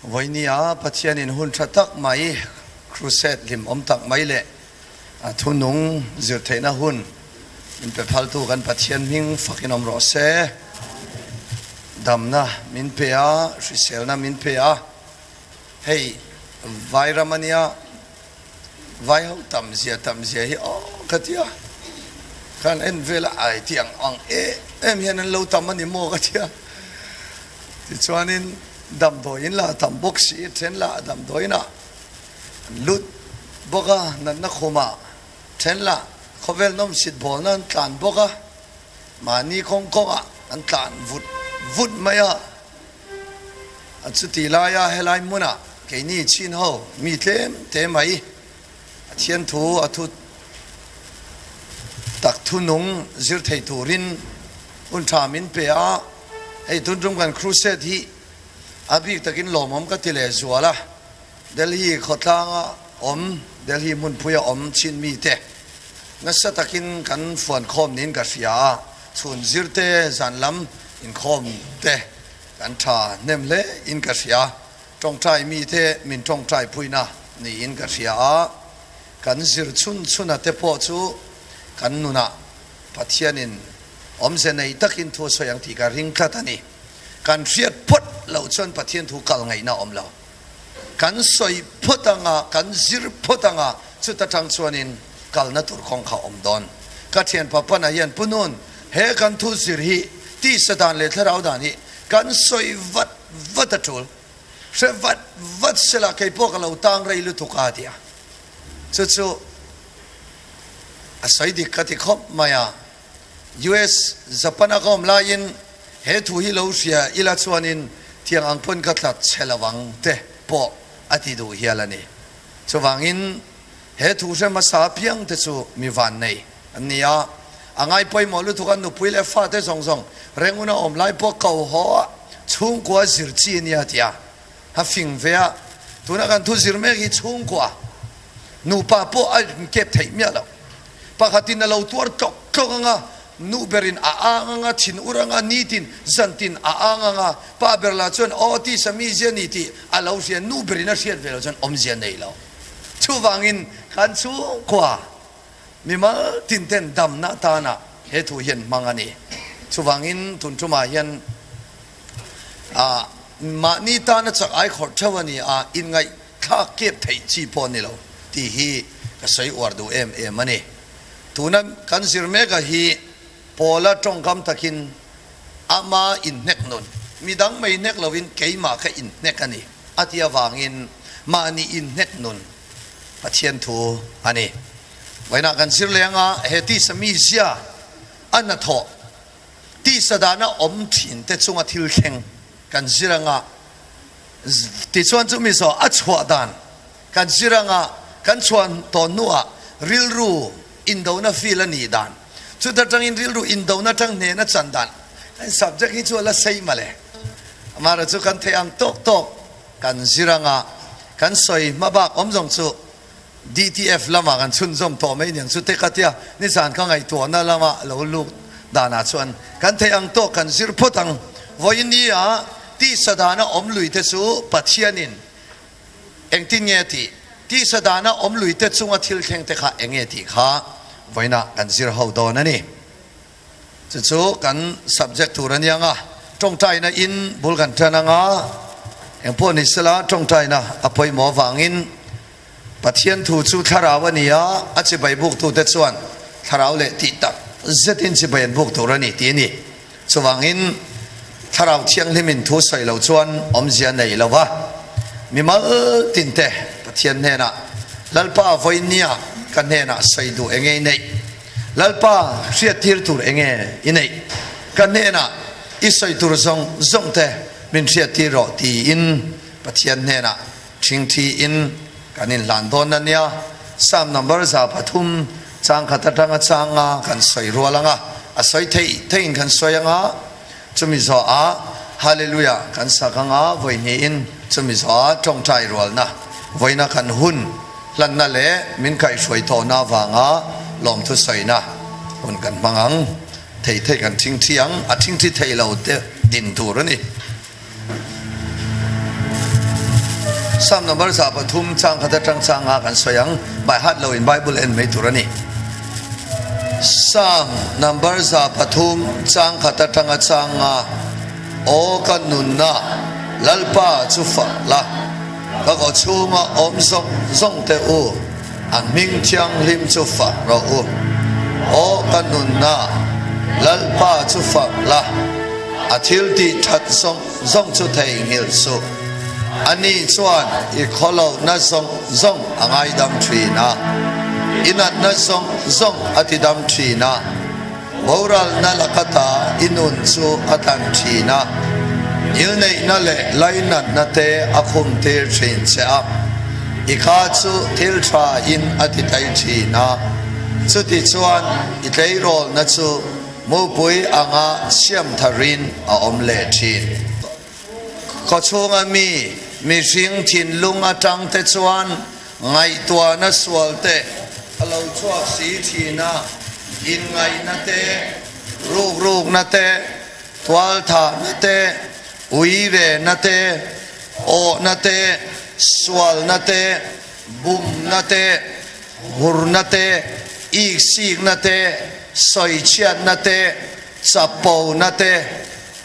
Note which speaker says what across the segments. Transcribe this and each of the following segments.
Speaker 1: Vawinia Pathianin hun tha tak mai, crusade hlimawm tak mai leh a thunung zir theihna hun min pe phaltu kan Pathian hming fakin awm rawh se. Damna min pe a, hriselna min pe a, hei Vairam ania vai ho tam zia tam zia hi aw ka ti a, khan en vel a ai tih ang ang em em hian an lo tam a ni maw ka ti a. Tichuanin damdawiin lah a tam bawk si, then lah damdawiin ah an lut bawk a, natna khumah then lah khawvel nawmsit bawlna an tlan bawk a, mahni kawng kawngah an tlan vut vut mai a. A chuti laia helai hmunah keini chin ho mi tlem te mai a thian thu a thu tak thunung zir thei turin hun tha min pe a, hei tun tum kan crusade hi a bik takin lawmawm ka ti leh zual a, Delhi khawtlanga awm, Delhi hmunpuia awm chin mite nasa takin kan fuankhawm niin ka hria a, chhun zir te zan lam inkhawm te kan tha hnem hle in ka hria. Tawngtai mite min tawngtai puina niin ka hria a, kan zir chhun chhuna te pawh chu kan nunah Pathianin awmze nei takin thu a sawi ang tih ka ring tlat a ni. Kan hriat phawt loh chuan Pathian thu kal ngaihna a awm lo. Kan sawi phawt anga, kan zir phawt anga, chuta tang chuanin kalna tur kawng kha a awm dawn. Ka thianpa Pana hian Pu Nun, he kan thu zir hi tisa dan leh thlarau dan hi kan sawi vat vat a tul. Hre vat vat sela kei pawh ka lo tang rei lutuk a ti a. Chu chu a sawi dik ka ti khawp mai a. US Japan a ka awm laiin he thu hi lo hria ila chuanin thiang ang pawn ka tlat chhe lo ang te pawh a ti duh hial a ni. Chuvangin he thu hre hmasa apiang te chu mi vannei an ni a. A ngai pawimawh lutuk a nupui leh fate zawng zawng renguna awm lai pawh ko haw a chhungkua zir chi nia ti a ha fing ve a. Tuna kan thu zir mek hi chhungkua nupa pawh a inkep theih miah lo. Pakhatin a lo tuar tlawk tlawk ang a, nu berin a ang ang a, thin ur ang a, nitin zantin a ang ang a, pa ber lah chuan aw tisa mizia ni tih a lo hria, nu berin a hriat ve lo chuan awmzia nei lo. Chuvangin kan chhungkua Mimal tin ten damna atana he thu hian hmang a ni. Chuvangin tun tumah hian ah mahni tana chak ai khawrh theuh a ni a, inngaihthlak kep theih chi pawh a ni lo tih hi ka sawi uar duh em em a ni. Tuna kan zir mek a hi Paula tawngkam takin ama inhnek nun, midang mai hnek lovin keimah ka inhnek a ni a ti avangin mahni inhnek nun Pathian thu a ni. Vawiinah kan zir leng a, he tisa mizia a hnathawh, tisa dana awm thin te chunga thil thleng kan zir anga, tichuan chu mizo a chhuah dan kan zir anga, kan chhuah tawh hnuah rilru indona feel a nih dan, chuta tangin rilru indona tang hnena chan dan, kan subject hi chu a la sei male. Amaherawhchu chu kan theih ang tawk tawk Kan zir anga kan sawi hma bak awm zawng chu DTF lamah kan chhunzawm tawh mai niang chu te ka tia, nizan ka ngaihtuahna lama lo lut danah chuan kan theih ang tawk kan zir phawt ang. Vawinia tisa dana awm lui te chu Pathianin engtin nge a tih? Tisa dana awm lui te chunga thil thleng te kha eng nge tih kha vawiinah kan zir ho dawn a ni. Chu chu kan subject tur a nia nga, tawngtaina in bul kan tan anga, engpawh ni sela tawngtaina a pawimawh avangin Pathian thu chu thlarau a ni a, a chibai buktute chuan thlarau leh tih tak zetin chibai an buk tur a ni tih a ni. Chuvangin thlarau thianghlimin thu sawi lo chuan awmzia nei lo va, mimal tinte Pathian hnenah Lalpa vawinia ka hnenah sawi duh enge i neih? Lalpa, hriattir tur enge i neih? Ka hnenah i sawi tur zawng zawng te min hriattir rawh tiin Pathian hnenah thingthiin kan inhlan dawn a nia. Psalm number 3 chang khat atanga changa kan sawi rual anga, a sawi theih theihin kan sawi anga, chumi zawhah Hallelujah kan sak anga vawihnihin chumi zawhah tawngtai rualna vawiina kan hun Hlanna leh min kaihhruai tawhna avanga lawmthu sawina hun kan hmang ang. Thei thei kan thingthi ang, a thingthi thei lo te din tur a ni. Psalm number 103 chang khat atang chang nga kan sawi ang, by heart lo in Bible en mai tur a ni. Psalm number 103 chang khat atanga chang nga, Aw ka nunna, Lalpa chu fak la, ka kaw chhunga awm zawng zawng te u, a hming thianghlim chu fak rawh u. Aw ka nunna, Lalpa chu fak la, a thil tih that zawng zawng chu theihnghilh suh. Ani chuan i khawlohna zawng zawng a ngaidam thin a, i natna zawng zawng a tidam thin a, boralna lakata i nun chu a tlan thin a, ngilneihna leh lainatna te a khumtir thin che a, i kha chu thil tha in a ti thei thin a, chutichuan i tleirawlna chu mupui anga siam tharin a awm leh thin. Khawchhunga mi, mihring thinlung atang te chuan ngaihtuahna sual te a lo chhuak si thin a, inngaihna te, rukrukna te, tualthahna te, uirehna te, awhna te, sualna te, bumna te, hurna te, iksikna te, sawichhiatna te, chapona te,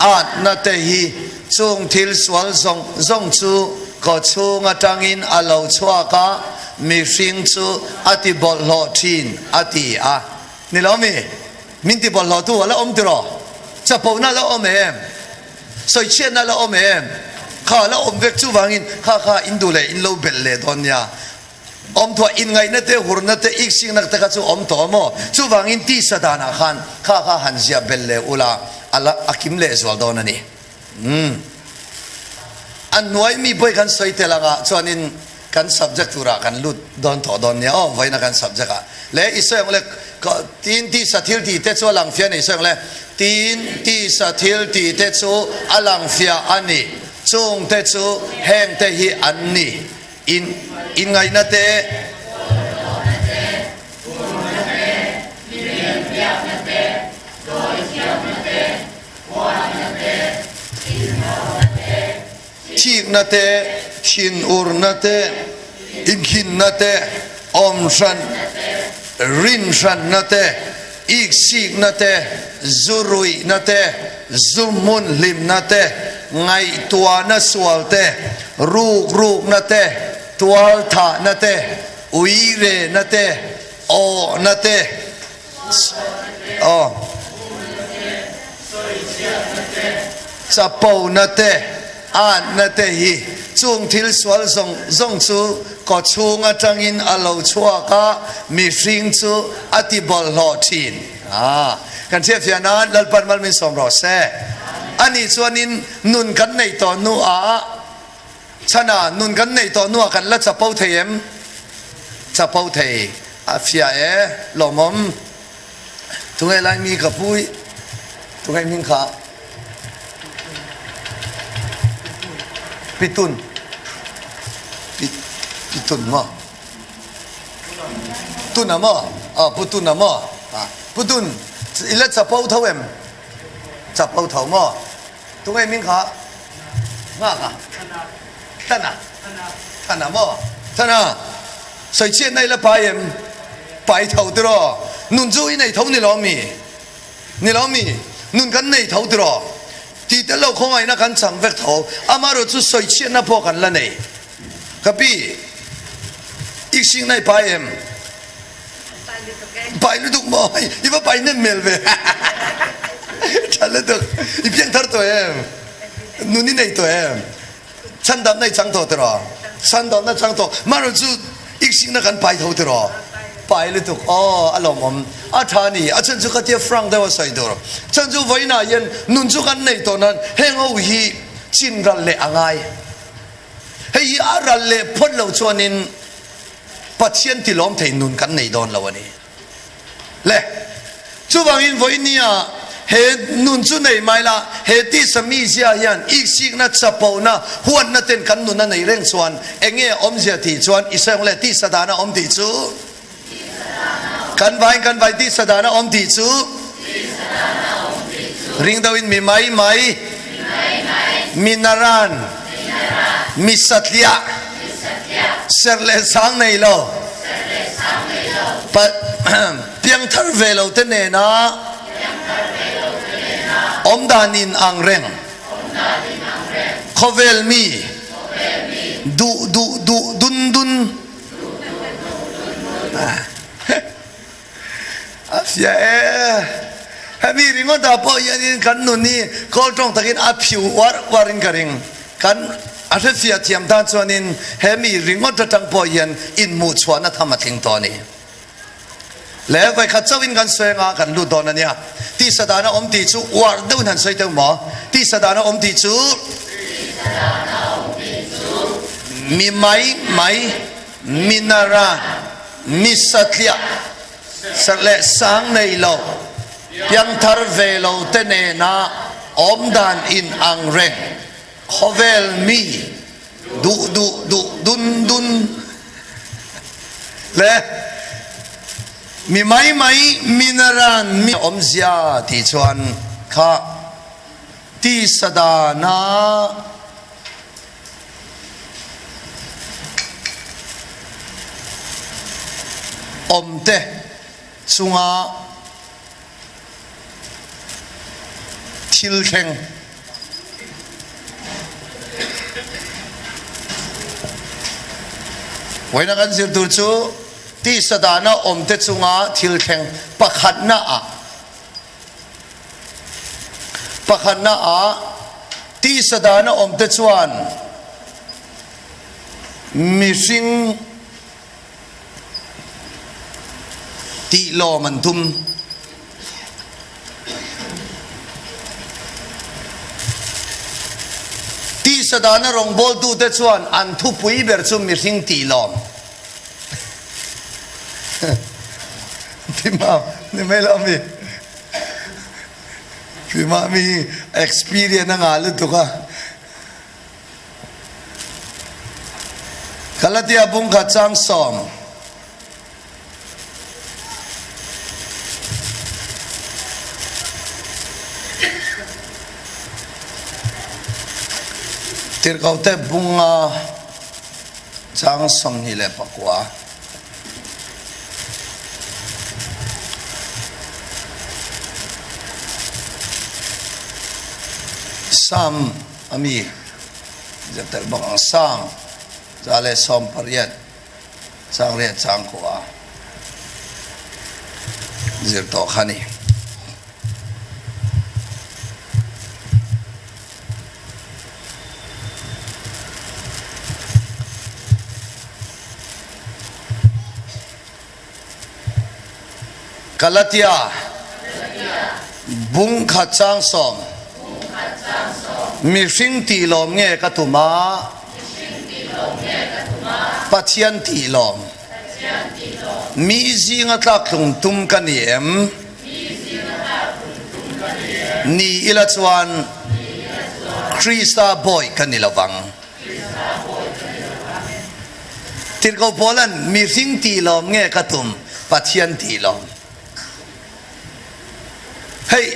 Speaker 1: Atna te hi chung thil sual zawng zawng chu kaw chhung atangin a lo chhuak a, mihring chu a ti bawlhhlawh thin, a ti a. Ni lo mi? Min ti bawlhhlawh tu a la awm tiraw? Chapona a la awm em? Sawichhiatna a la awm em? Kha a la awm vek chuvangin kha kha in duh leh in lo belh leh dawn nia. Awm thuah inngaihna te, hurna te, iksikna te kha chu awm tawh a maw? Chuvangin tisa danah khan kha kha han ziah belh leh ula, a la a kim leh zual dawn a ni. Umm. A hnuai mi pawh hi kan sawi tel anga chuanin kan subject turah kan lut dawn tawh dawn nia aw, vawiina kan subject ah le i sawi ang le, tin tisa thil tih te chu a lang fiah a ni, i sawi ang le, tin tisa thil tih te chu a lang fiah a ni, chung te chu heng te hi an ni. In inngaihna te, thikna te, thinurna te, inkhinna te, awmhran, rinhranna te, iksikna te, zuruihna te, zu hmun hlimna te, ngaihtuahna sual te, rukrukna te, tualthahna te, uirehna te, awhna te, aw, chapona te, atna te hi chung thil sual zawng zawng chu kawchhung atangin a lo chhuak a, mihring chu a ti bawlhhlawh thin. A, kan hriatfiah nan Lalpan mal min sawm rawh se. Ani chuanin nun kan neih tawh hnuah Chhana, nun kan neih tawh hnuah kan la chapo thei em? Chapo thei a fiah e, lawmawm. Tunge lai mi ka pui, tunge hming kha? Pitun. Pitun maw? Tuna maw? Aw, Pu Tuna maw? Pu Tun, i la chapo tho em? Chapo tho maw? Tunge hming kha? Nghak a? Thana. Thana maw? Thana, sawichhiatna i la pai em? Pai tho tiraw? Nun chu i nei tho ni lo mi? Ni lo mi? Nun kan nei tho tiraw? Tih tel lo khawngaihna kan chang vek tho. Amaherawh chu sawichhiatna pawh kan la nei. Ka pi, iksikna i pai em? Pai lutuk maw? I va pai hnem hmel ve. Tha lutuk. I piang thar tawh em? Nun i nei tawh em? Chhandamna i chang tawh tiraw? Chhandamna chang tawh. Marawh chu iksikna kan pai tho tiraw? Pai lutuk. Aw, a lawmawm. A tha a ni. A chhan chu ka tia frank deuh a sawi tur. Chhan chu vawiinah hian nun chu kan nei tawh nan heng ho hi chin ral leh a ngai. Hei hi a ral leh phawt loh chuanin Pathian tilawm thei nun kan nei dawn lo a ni. Le, chuvangin vawinia he nun chu nei mai la, he tisa mizia hian iksikna, chapona, huatna ten kan nun a nei reng chuan eng nge awmzia tih chuan i sawi ang le, tisa dana awm tih chu kan vaiin kan vai tisa dana awm tih chu ring deuhin mi mai mai, mi naran, mi satliah. Serh leh sang nei lo. Piangthar ve lo te nena awmdan in ang reng. Khawvel mi duh duh duh dun dun. A fiah e. Hemi ringawt ah pawh hianin kan nun hi kawl tawng takin a phiu uar uarin ka ring. Kan a hrefiah thiam tan chuanin hemi ringawt atang pawh hian inhmuhchhuahna tham a tling tawh a ni. Le vawikhat chauhin kan sawi anga kan lut dawn a nia. Tisa dana awm tih chu uar deuhin han sawi deuh maw? Tisa dana awm tih chu mi mai mai Minara, mi satliah, serh leh sang nei lo, piangthar ve lo te nena awmdan in ang reng, khawvel mi, duh duh duh dun dun le mi mai mai Minaran mi awmzia tih chuan kha tisa dana Awmte chunga thil thleng. Vawiina kan zir tur chu tisa dana awmte chunga thil thleng pakhatna ah Pakhatna ah tisa dan a awm te chuan mihring tih lawm an tum. Tisa dana rawngbawltute chuan an thupui ber chu mihring tih lawm. Tima ni mai lo mi Tima mi experience a ngah lutuk a Galatia bung khat chang sawm Tirhkohte bunga Chang 29. Sam a mi zir tel bawk ang Sam 118 chang riat chang kua zir tawh kha ni. Galatia bung khat chang sawm mihring tih lawm nge ka tum a Pathian tih lawm mi zinga tlak tlung tum ka ni em? Ni ila chuan Krista bawi ka ni lovang. Tirhkoh Paula'n mihring tih lawm nge ka tum, Pathian tih lawm? Hei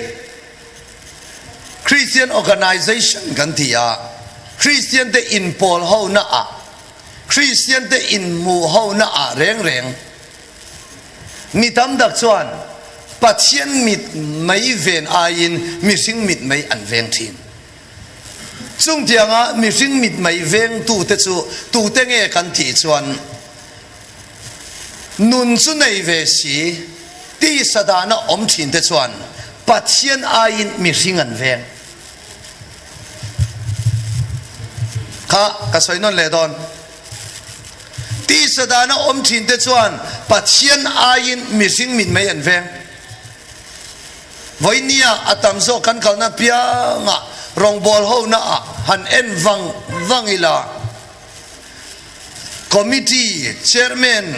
Speaker 1: Christian Organization kan ti a, Christian te inpawl ho na ah, Christian te inhmuh ho na ah reng reng, Mi tam tak chuan Pathian mit mei ven aiin mihring mit mei an veng thin. Chung tianga mihring mit mei vengtute chu tute nge kan tih chuan nun chu nei ve si, tisa dana awm thinte chuan Pathian aiin mihring an veng. Kha ka sawi nawn leh dawn. Tisa dana awm thin te chuan Pathian aiin mihring mitmei an veng. Vawinia a tam zawk kan kalna piangah rawngbâwl honaah han en vang vang ila, Committee Chairman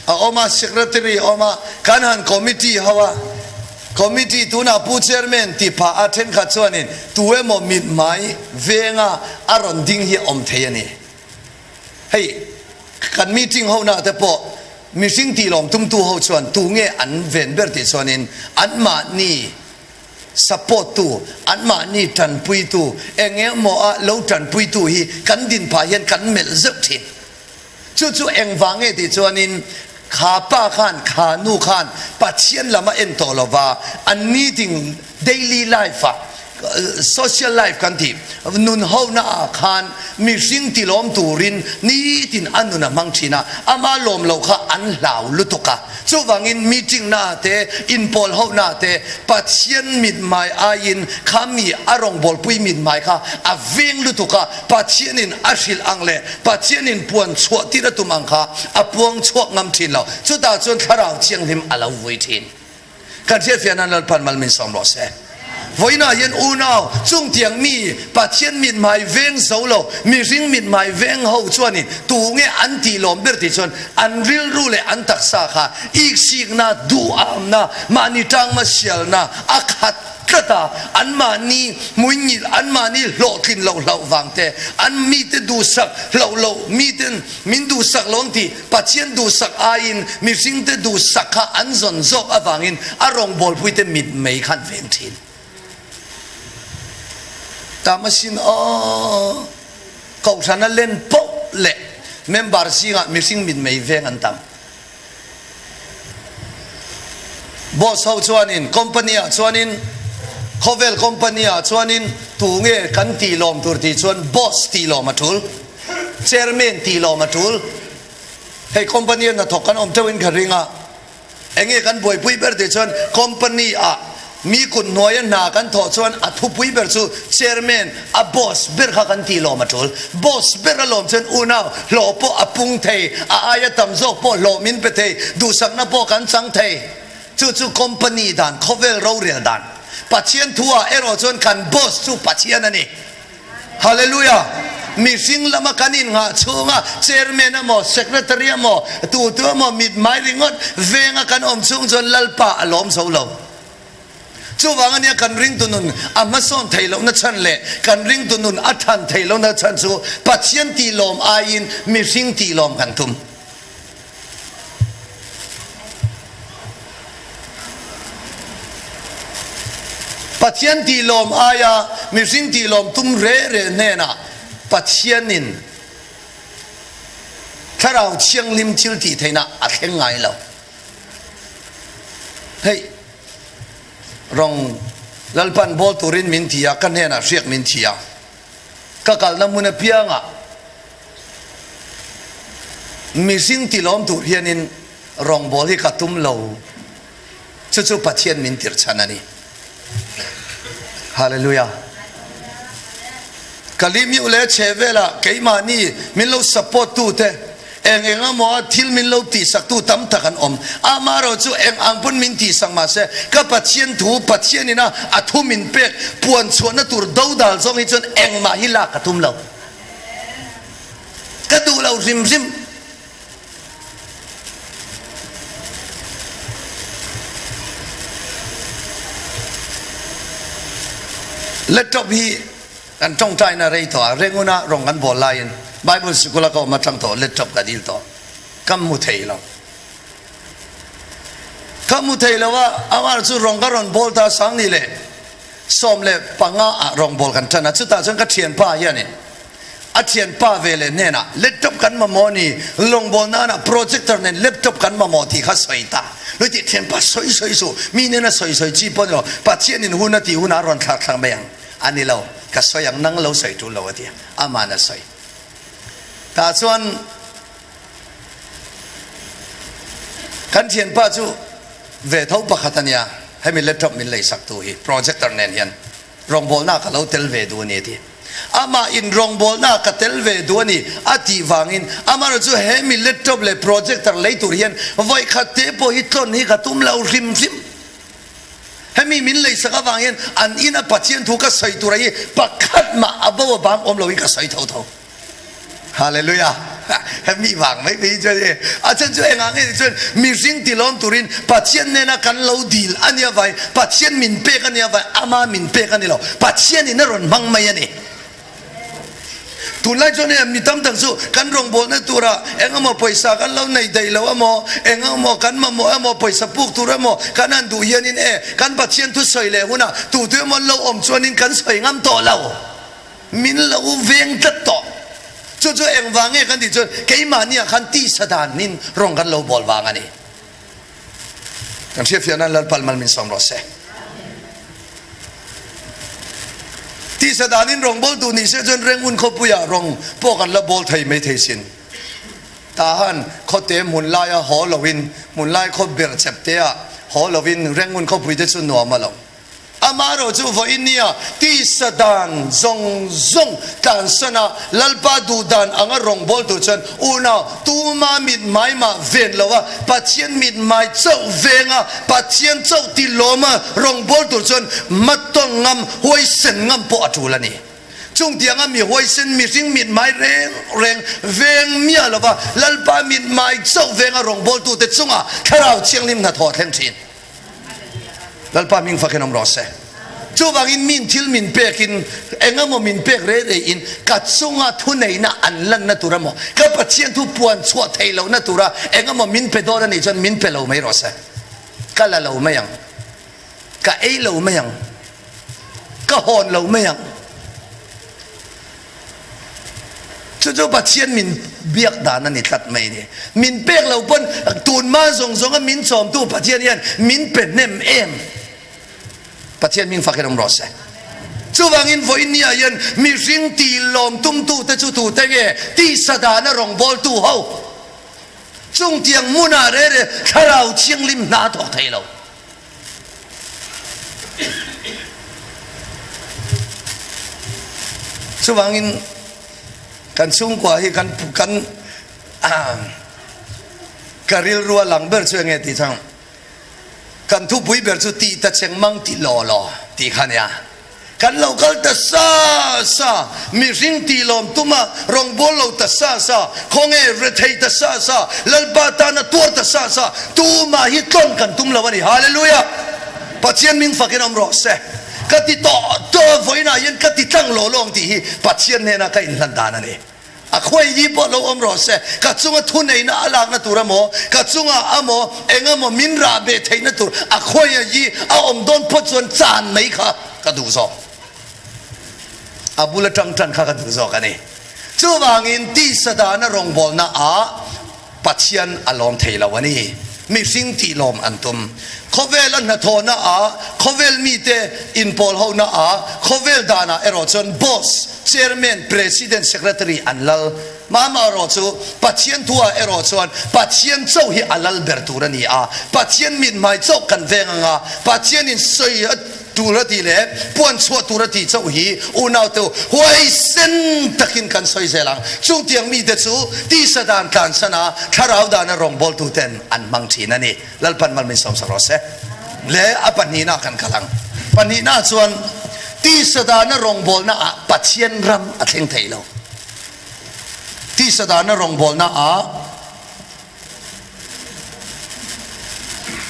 Speaker 1: a awm a, Secretary a awm a, kan han Committee ho a, Committee tunah Pu Chairman ti phah a thenkhat chuanin tu emaw mithmai venga a rawn ding hi a awm thei a ni. Hei kan meeting ho na te pawh mihring tih lawm tumtu ho chuan tu nge an ven ber tih chuanin anmahni support tu, anmahni tanpuitu, eng emaw a lo tanpuitu hi kan din phah hian kan melh zeuh thin. Chu chu engvang nge tih chuanin kha pa khan, kha nu khan Pathian lam a en tawh lo va, an meeting daily life ah, social life kan tih, nun hona ah khan mihring tilawm turin nitin a nun a hmang thin a, ama lawm loh kha an hlau lutuk a. Chuvangin meeting na ah te, inpawl ho na ah te Pathian mithmai aiin kha mi a rawngbawlpui mithmai kha a veng lutuk a, Pathianin a hrilh ang leh Pathianin puan chhuah tir a tum ang kha a puang chhuak ngam thin lo. Chutah chuan Thlarau Thianghlim a lo vui thin. Kan hriatfiah nan Lalpan mal min sawm rawh se. Vawiinah hian unau chungtiang mi Pathian mithmai veng zo lo, mihring mithmai veng ho chuanin tu nge an tih lawm ber tih chuan an rilru leh an taksa kha iksikna, duhamna, mahni tangma sialna a khat tlat a, anmahni hmuingil, anmahni hlawhtlin loh hlauh vang te, an mite duhsak hlauh loh, miten min duhsak lo ang tih Pathian duhsak aiin mihringte duhsak kha an zawn zawk avangin a rawngbawlpuite mitmei kha an veng thin. Tam asin aw, Kohhrana len poh leh member zingah mihring mitmei veng an tam. Boss ho chuanin company ah chuanin khawvel company ah chuanin tu nge kan tih lawm tur tih chuan boss tih lawm a tul, chairman tih lawm a tul. Hei company a hnathawk kan awm teuhin ka ring a, enge kan buaipui ber tih chuan company ah Mi kut hnuaia hna kan thawh chuan a thupui ber chu chairman, a boss ber kha kan tih lawm a tul. Boss ber a lawm chuan unau hlawh pawh a pung thei, a aia tam zawk pawh hlawh min pe thei, duhsakna pawh kan chang thei. Chu chu company dan, khawvel rorel dan. Pathian thuah erawh chuan kan boss chu Pathian a ni. Hallelujah! Mihring lama kan innghah chhunga chairman emaw, secretary emaw, tutu emaw mithmai ringawt venga kan awm chhung chuan Lalpa a lawm zo lo. Chuvang ania kan ringtu nun a hmasawn theih lohna chhan leh kan ringtu nun a than theih lohna chhan chu Pathian tih lawm aiin mihring tih lawm kan tum. Pathian tih lawm aia mihring tih lawm tum reh reh hnenah Pathianin Thlarau Thianghlim thil tih theihna a thleng ngai lo. Hei rawng Lalpan bawl turin min ti a, ka hnenah hriak min thi a, ka kalna hmun apiangah Mihring tilawm tur hianin rawngbâwl hi ka tum lo. Chu chu Pathian min tirh chhan a ni. Hallelujah. Ka limiuh leh chhe velah keimahni min lo support tute eng eng emaw thil min lo tihsaktu tam tak an awm. Amaherawh chu eng ang pawn min tihsak mahse ka Pathian thu Pathian ina a thu min pek puan chhuahna tur dodal zawng hi chuan engmah hi lak ka tum lo. Ka duh lo hrim hrim. Laptop hi kan tawngtaina rei tawh a, Renguna rawng kan bawl laiin Bible sikula ka awm atang tawh laptop ka dil tawh. Ka hmu thei lo. Ka hmu thei lo a, amah chu rawng ka rawn bawl ta sang ni leh 15 ah rawngbawl kan tan a, chutah chuan ka thianpa hianin a thianpa ve leh hnenah laptop kan mamawh a ni, lawngbawl nana projector nen laptop kan mamawh tih kha sawi ta. Lui tih thianpa sawi sawi suh, mi nena sawi sawi chi pawh ni lo, Pathianin hun a tih hunah a rawn thlak thlak mai ang a ni lo, ka sawi ang nang lo sawi tul lo a ti a, aman a sawi. Tah chuan Kan thianpa chu ve tho pakhat a nia, hemi laptop min leisak tu hi projector nen hian rawngbawlna ka lo tel ve duh a ni a ti. Amah in rawngbawlna ka tel ve duh a ni a tih vangin amaherawh chu hemi laptop leh projector lei tur hian vawikhat te pawh hi tlawn hi ka tum lo hrim hrim. Hemi min leisak avang hian an ina Pathian thu ka sawi tur hi pakhat mah a bo a bang awm loin ka sawi tho tho. Hallelujah! Hemi vang mai mai chuan e, a chhan chu engah nge ni chuan mihring tilawm turin Pathian nena kan lo dil a nia vai, Pathian min pek a nia vai, ama min pek a ni lo, Pathianin a rawn hmang mai a ni. Tunlai chuan e, mi tam tak chu kan rawngbawlna tura eng emaw pawisa kan lo nei daih lo emaw, eng emaw kan mamawh emaw, pawisa puk tur emaw kan han duh hianin e, kan Pathian thusawi leh hunah tu tu emaw an lo awm chuanin kan sawi ngam tawh lo. Min lo veng tlat tawh. Chu chu engvang nge kan tih chuan keimahniah khan tisa danin rawng kan lo bawl vang a ni. Kan hriatfiah nan Lalpal mal min sawm rawh se. Tisa danin rawngbawl duh ni se chuan Rengun khawpuiah rawng pawh kan la bawl thei mai thei sin. Tahan khawte hmun laia haw loin hmun lai khaw ber chepteah haw loin Rengun khawpui te chu nuam a lo. Amaherawh chu vawiin nia tisa dan zawng zawng tlansan a Lalpa duh dan anga rawngbawltu chuan unau tuma mithmai mah ven lo a, Pathian mithmai chauh veng a, Pathian chauh ti lawm a rawngbawltu chuan hmatawng ngam, huaisen ngam pawh a tul a ni. Chung tianga mi huaisen mihring mithmai reng reng veng miah lo va Lalpa mithmai chauh veng a rawngbawltute chungah Thlarau Thianghlim hnathawh a thleng thin. Lalpa hming fakin awm rawh se. Chuvangin min thil min pekin eng emaw min pek rei reiin ka chunga thuneihna an lanna tur emaw ka Pathian thu puan chhuah theih lohna tura eng emaw min pe dawn a nih chuan min pe lo mai rawh se. Ka la lo mai ang. Ka ei lo mai ang. Ka hawn lo mai ang. Chu chu Pathian min biak dan a ni tlat mai ni. Min pek lo pawn tunma zawng zawnga min chawmtu Pathian hian min pe hnem em. Pathian hming fakin awm rawh se. Chuvangin vawiin ni ah hian mihring tih lawm tumtu te chu tute nge tisa dana rawngbawltu ho chungtiang hmunah reh reh thlarau thianghlim hna a thawk thei lo. Chuvangin kan chhungkua hi kan kan ka rilru a lang ber chu enge tih chang kan thupui ber chu tih ta cheng mang tih law law tih kha nia. Kan lo kal ta sa sa, mihring tih lawm tuma rawngbâwl lo ta sa sa, khawnge rethei ta sa sa, Lalpa tana tuar ta sa sa, tumah hi tlawn kan tum lo a ni. Hallelujah! Pathian min fakin awm rawh se. Ka ti tawh tawh a, vawiinah hian ka ti tlang law law ang tih hi Pathian hnena ka inhlan dan a ni. A khuai hi pawh lo awm rawh se, ka chunga thuneihna a lakna tur emaw, ka chunga amaw eng emaw min rah beh theihna tur a khuai hi a awm dawn phawt chuan chan mai kha ka duh zawk. A bul atang tan kha ka duh zawk a ni. Chuvangin tisa dana rawngbawlna ah Pathian a lawm thei lo a ni. Mihring tih lawm an tum. Khawvel a hnathawhna ah, khawvel mite inpawl hona ah, khawvel danah erawh chuan boss, chairman, president, secretary an lal. Mama erawh chu Pathian thuah erawh chuan Pathian chauh hi a lal ber tur a ni a. Pathian mithmai chauh kan veng ang a, Pathianin sawi a Tur a tih leh puan chhuah tur a tih chauh hi unaute huaisen takin kan sawi zel ang. Chungtiang mite chu tisa dan tlansan a thlarau dana rawngbawltuten an hmang thin a ni. Lalpan mal min sawmsak rawh se. Le a pahnihna kan kal ang. Pahnihna chuan tisa dana rawngbawlna ah Pathian ram a thleng thei lo. Tisa dana rawngbawlna ah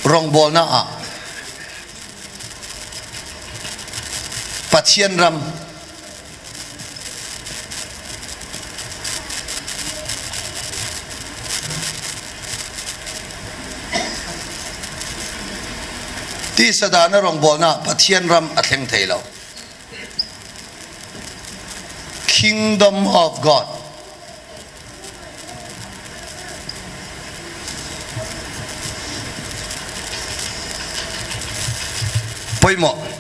Speaker 1: Rawngbawlna ah Pathian ram tisa dana rawngbawlna ah Pathian ram a thleng thei lo. Kingdom of God. Pawimawh.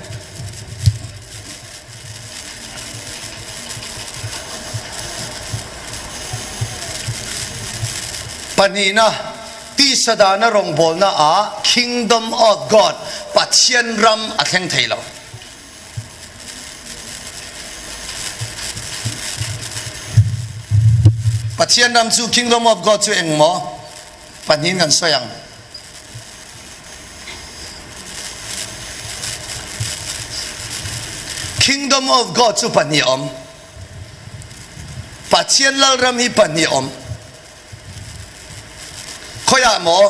Speaker 1: Pahnihna, tisa dana rawngbawlna ah Kingdom of God, Pathian ram a thleng thei lo. Pathian ram chu Kingdom of God chu eng maw? Pahnihin kan sawi ang. Kingdom of God chu pahnih awm. Pathian lalram hi pahnih awm. Khawiah maw?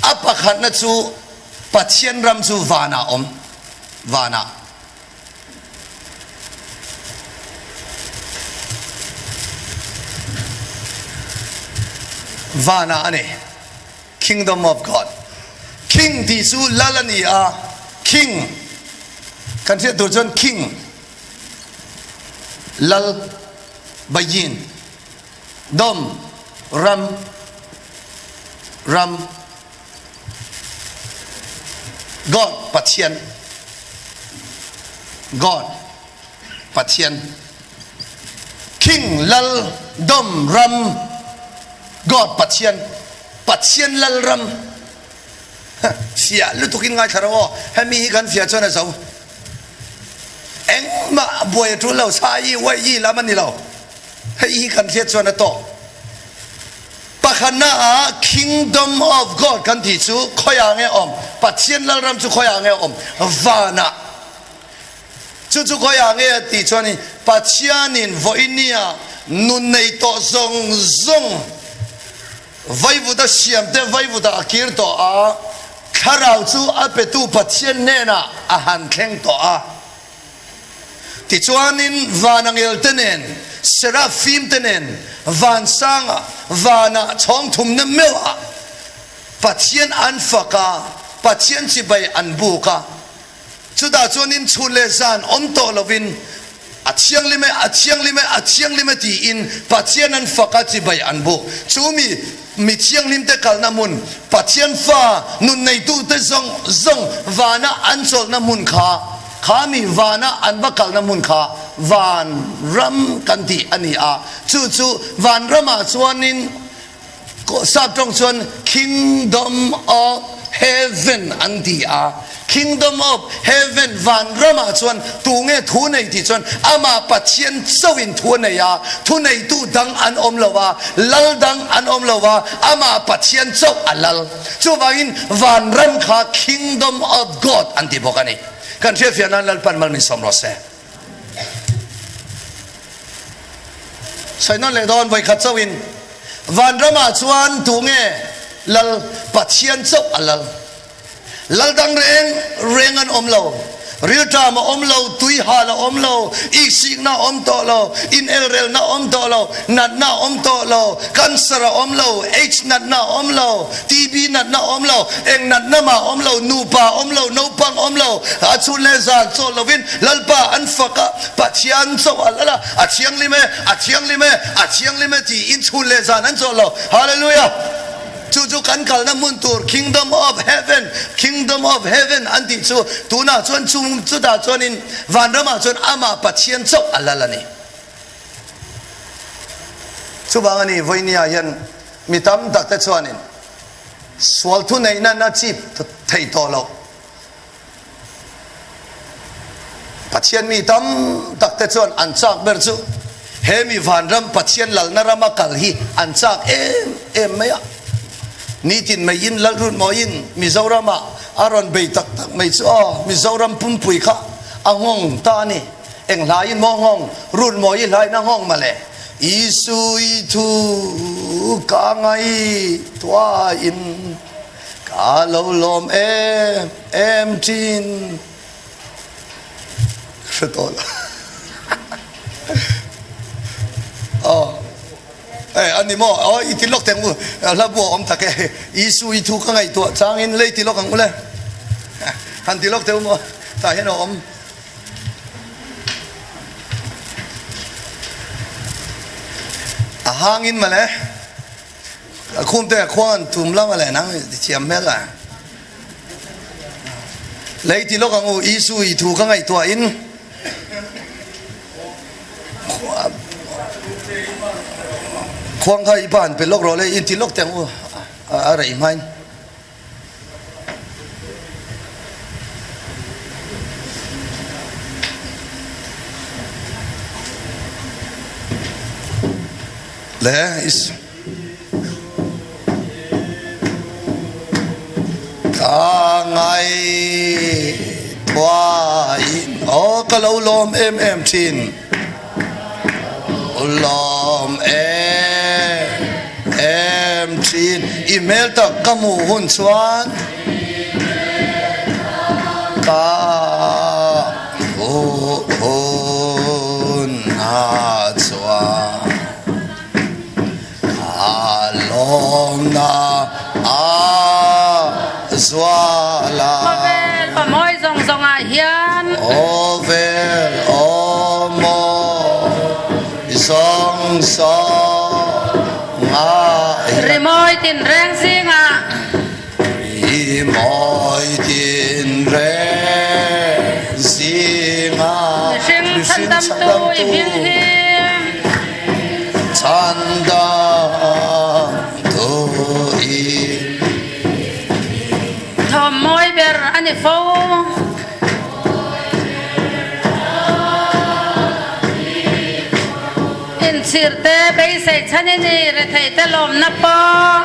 Speaker 1: A pakhatna chu Pathian ram chu vanah awm. Vanah. Vanah a ni. Kingdom of God. King tih chu lal a ni a. King. Kan hriat tur chuan king. Lal. Bayin. Dom, Ram, Ram, God, Pathian, God, Pathian, King, Lal, Dom, Ram, God, Pathian, Pathian Lal Ram. Fiah lutukin ngaithla rawh aw, hemi hi kan fiah chuan a zo. Engmah buai a tul lo, sa i, uai i lam a ni lo. Hei hi kan hriat chuan a tawk. Pakhatna ah Kingdom of God kan tih chu khawiah nge awm? Pathian Lalram chu khawiah nge awm? Vanah. Chu chu khawiah nge a tih chuan in Pathianin vawinia nun nei tawh zawng zawng vaivuta siam te vaivuta a kir tawh a, thlarau chu a petu Pathian hnenah a han thleng tawh a. Tichuanin van angelte nen, serafim te nen, vansanga, vanah chhawng thumna meuhah Pathian an fak a, Pathian chibai an buk a. Chutah chuanin chhun leh zan awm tawh lovin, A thianghlim e, a thianghlim e, a thianghlim e tiin Pathian an fak a, chibai an buk. Chu mi mi thianghlimte kalna hmun, Pathian fa nun neitute zawng zawng vana an chawlhna hmun kha, kha mi vana an va kalna hmun kha vanram kan tih a ni a. Chu chu vanramah chuanin Sap tawng chuan Kingdom of Heaven an ti a. Kingdom of Heaven, vanramah chuan tu nge thu nei tih chuan amah Pathian chauhin thu a nei a, thu neitu dang an awm lo a, lal dang an awm lo a, amah Pathian chauh a lal. Chuvangin vanram kha Kingdom of God an ti bawk a ni. Kan hriatfiah nan Lalpan mal min sawm rawh se. Sawi nawn leh dawn vawikhat chauhin vanramah chuan tu nge lal Pathian chauh a lal. Lal dang reng reng an awm lo. Rilṭam a awm lo, tuihal a awm lo, iksikna a awm tawh lo, inelrelna a awm tawh lo, natna a awm tawh lo, cancer a awm lo, aids natna a awm lo, TB natna a awm lo, eng natna mah a awm lo, nupa a awm lo, naupang a awm lo, a chhun leh zan chawl lovin Lalpa an fak a, Pathian chauh a lal a, a thianghlim e, a thianghlim e, a thianghlim e tiin chhun leh zan an chawl lo. Hallelujah! Chu chu kan kalna hmun tur Kingdom of Heaven, Kingdom of Heaven an tih chu tunah chuan chung chutah chuanin vanramah chuan amah Pathian chauh a lal a ni. Chuvang a ni, vawinia hian mi tam tak te chuanin sual thuneihna na chip thei tawh loh. Pathian mi tam tak te chuan an chak ber chu he mi vanram Pathian lalna rama kal hi an chak em em mai a. Nitin mai in Lalrut mawiin Mizoramah a rawn bei tak tak mai chu aw Mizoram pumpui kha a nghawng ta a ni. Eng hlaiin maw nghawng? Rut mawi hlaiin a nghawng mawle. Isui thu ka ngaihtuahin Ka lo lawm em em thin. Hre tawh lo. Aw. Eh, ani maw? Aw, i ti lawk teh ang u. Hla bu a awm tak e. Isu i thu ka ngaihtuah changin lei ti lawk ang u le. Han ti lawk teh u maw? Tah hian a awm. A hangin mawle. A khum te khuan tum lam a leh nang ti thiam hmel a. Lei ti lawk ang u Isu i thu ka ngaihtuah in khuang kha i pan pe lawk rawh le in ti lawk teh ang u a rei hmain. Le is ka ngai thuain aw ka lo lawm em em thin lawm em em thin i hmel tak ka hmuh hun chuan ka hmuh hun ah chuan ka lawmna a zual a.
Speaker 2: Khawvel aw mawi zawng zawng ah hian.
Speaker 1: Khawvel aw mawi zawng zawng.
Speaker 2: Rimawi tinreng zingah.
Speaker 1: Rimawi tinreng zingah.
Speaker 2: Mihring chhandamtu i hming hi.
Speaker 1: Chhandamtu i.
Speaker 2: Thawm mawi ber a ni fo. Inchhirte beisei chhan i ni, retheite lawmna pawh.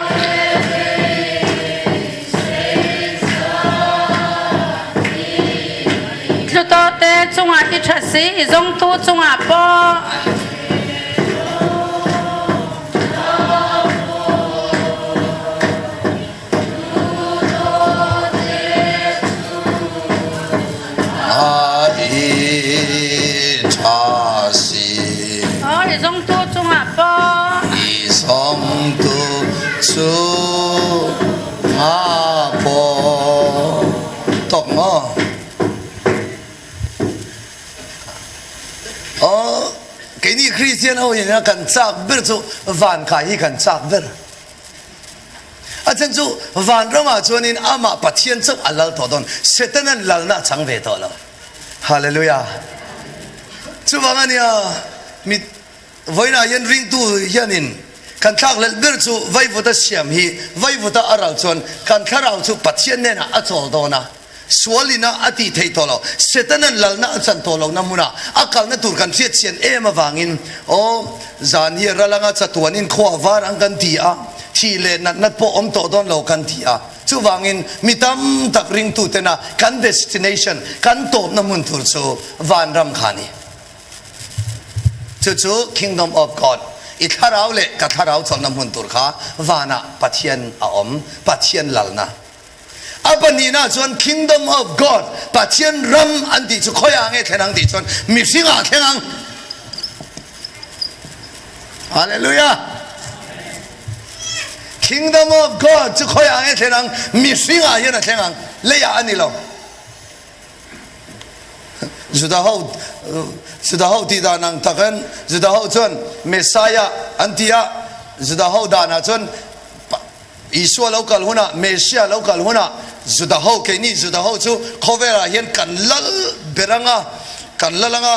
Speaker 2: Tlutawhte chungah i tha si, i zawngtu chungah pawh. I zongtu cungah pawh.
Speaker 1: I zongtu cungah pawh. Tawk maw? Oh, keini Christian ho in kan chak ber chu van kai hi kan chak ber. A chhan chu vanramah chuanin amah Pathian chauh a lal tawh dawn, Setanan lalna a chang ve tawh lo. Hallelujah! Chuvang a nia, mi vawiinah hian ringtu hianin kan thlakhlelh ber chu vaivuta siam hi, vaivuta a ral chuan kan thlarau chu Pathian hnenah a chawl dawn a. Sualina a tih theih tawh lo, Setanan lalna a chan tawh lohna hmunah a kalna tur kan hriat chian em avangin, Aw, zan hi ral anga chatuanin khua var ang kan ti a, thih leh natnat pawh awm tawh dawn lo kan ti a. Chuvangin mi tam tak ringtutena kan destination, kan tawpna hmun tur chu vanram kha a ni. Chu chu Kingdom of God, i thlarau leh ka thlarau chawlhna hmun tur kha vanah Pathian a awm, Pathian lalna. A pahnihna chuan Kingdom of God, Pathian ram an tih chu khawiah nge thlen ang tih chuan mihringah a thleng ang. Hallelujah! Kingdom of God chu khawiah nge thlen ang? Mihringah hian a thleng ang, leiah a ni lo. Juda ho Juda ho tih dan ang takin Juda ho chuan Messiah an ti a, Juda ho danah chuan Isua lo kal hunah, Messiah lo kal hunah, Judaho, keini Judaho chu khawvelah hian kan lal ber anga, kan lal anga,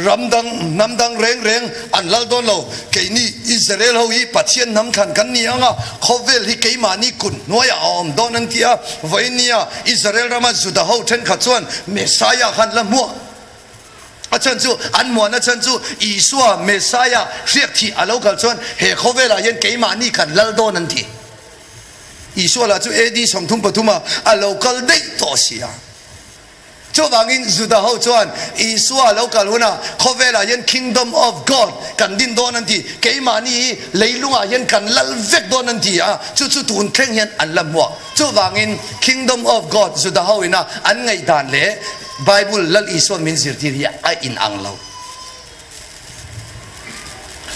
Speaker 1: ram dang, hnam dang reng reng an lal dawn lo. Keini Israel ho hi Pathian hnam thlan kan ni anga, khawvel hi keimahni kut hnuaiah a awm dawn an ti a. Vawinia Israel rama Judaho thenkhat chuan Messiah khan la hmuak. A chhan chu, an muanna chhan chu Isua, Messiah, hriak thih a lo kal chuan he khawvelah hian keimahni kan lal dawn an ti. Isua lah chu AD 33 ah a lo kal daih tawh si a. Chuvangin Juda ho chuan Isua a lo kal hunah khawvelah hian Kingdom of God kan din dawn an ti, keimahni hi leilungah hian kan lal vek dawn an ti a, chu chu tun thleng hian an la hmuak. Chuvangin Kingdom of God Juda ho ina an ngaihdan leh Bible Lal Isuan min zirtir hi a inang lo.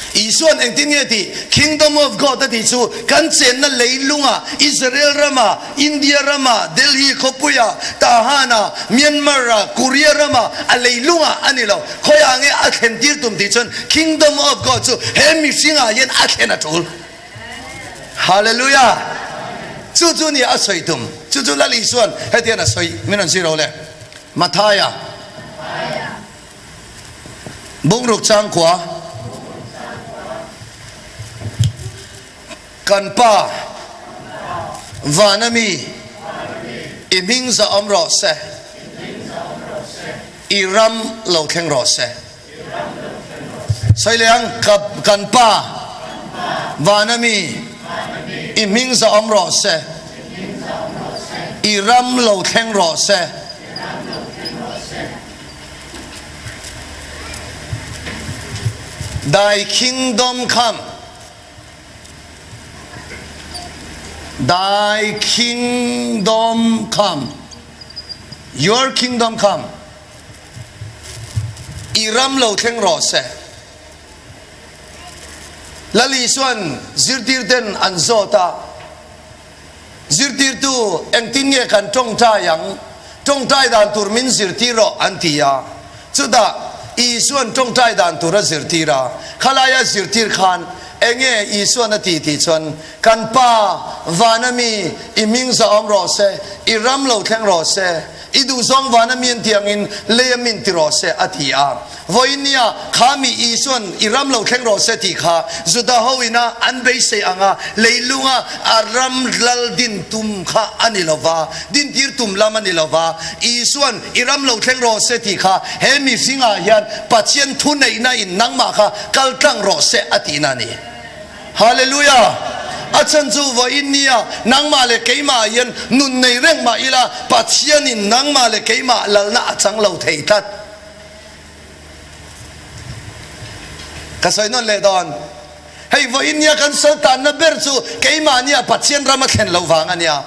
Speaker 1: Isuan engtin nge tih? Kingdom of God a tih chu kan chenna leilungah, Israel ramah, India ramah, Delhi khawpuiah, Tahanah, Myanmar-ah, Korea ramah, a leilungah a ni lo. Khawiah nge a thlentir tum tih chuan Kingdom of God chu he mihringah hian a thlen a tul. Hallelujah! Chu chu nia a sawi tum. Chu chu Lal Isuan hetian a sawi min rawn zir lo le. Mathaia bungruk changkua kan pa vana mi i hming za awm rawh se, i ram lo thleng rawh se. Sawi leh ang, ka kan pa vana mi i hming za awm rawh se, i ram lo thleng rawh se. Thy kingdom come, Thy kingdom come, Your kingdom come. I ram lo thleng rawh se. Lal Isuan zirtirten an zawt a, Zirtirtu, engtin nge kan tawngtai ang? Tawngtai dan tur min zirtir rawh, an ti a. Chutah Isuan tawngtai dan tur a zirtir a, khalaia zirtir khan Enge Isuan a ti tih chuan, Kan Pa, vana mi, i hming zahawm rawh se, i ram lo thleng rawh se, i duhzawng vana mi an tih angin leia min ti rawh se, a ti a. Vawiin nia kha mi Isuan i ram lo thleng rawh se tih kha Juda ho ina an beisei anga leilunga a ram lal din tum kha a ni lo va, dintir tum lam a ni lo va. Isuan i ram lo thleng rawh se tih kha he mihringah hian Pathian thuneihna in nangmah kha kal tlang rawh se a tihna a ni. Hallelujah! A chhan chu vawiin nia nangmah leh keimah hian nun nei reng mah ila Pathianin nangmah leh keimah lalna a chang lo thei tlat. Ka sawi nawn leh dawn. Hei vawiin nia kan sawi tanna ber chu keimah nia Pathian ram a thlen loh vang a nia.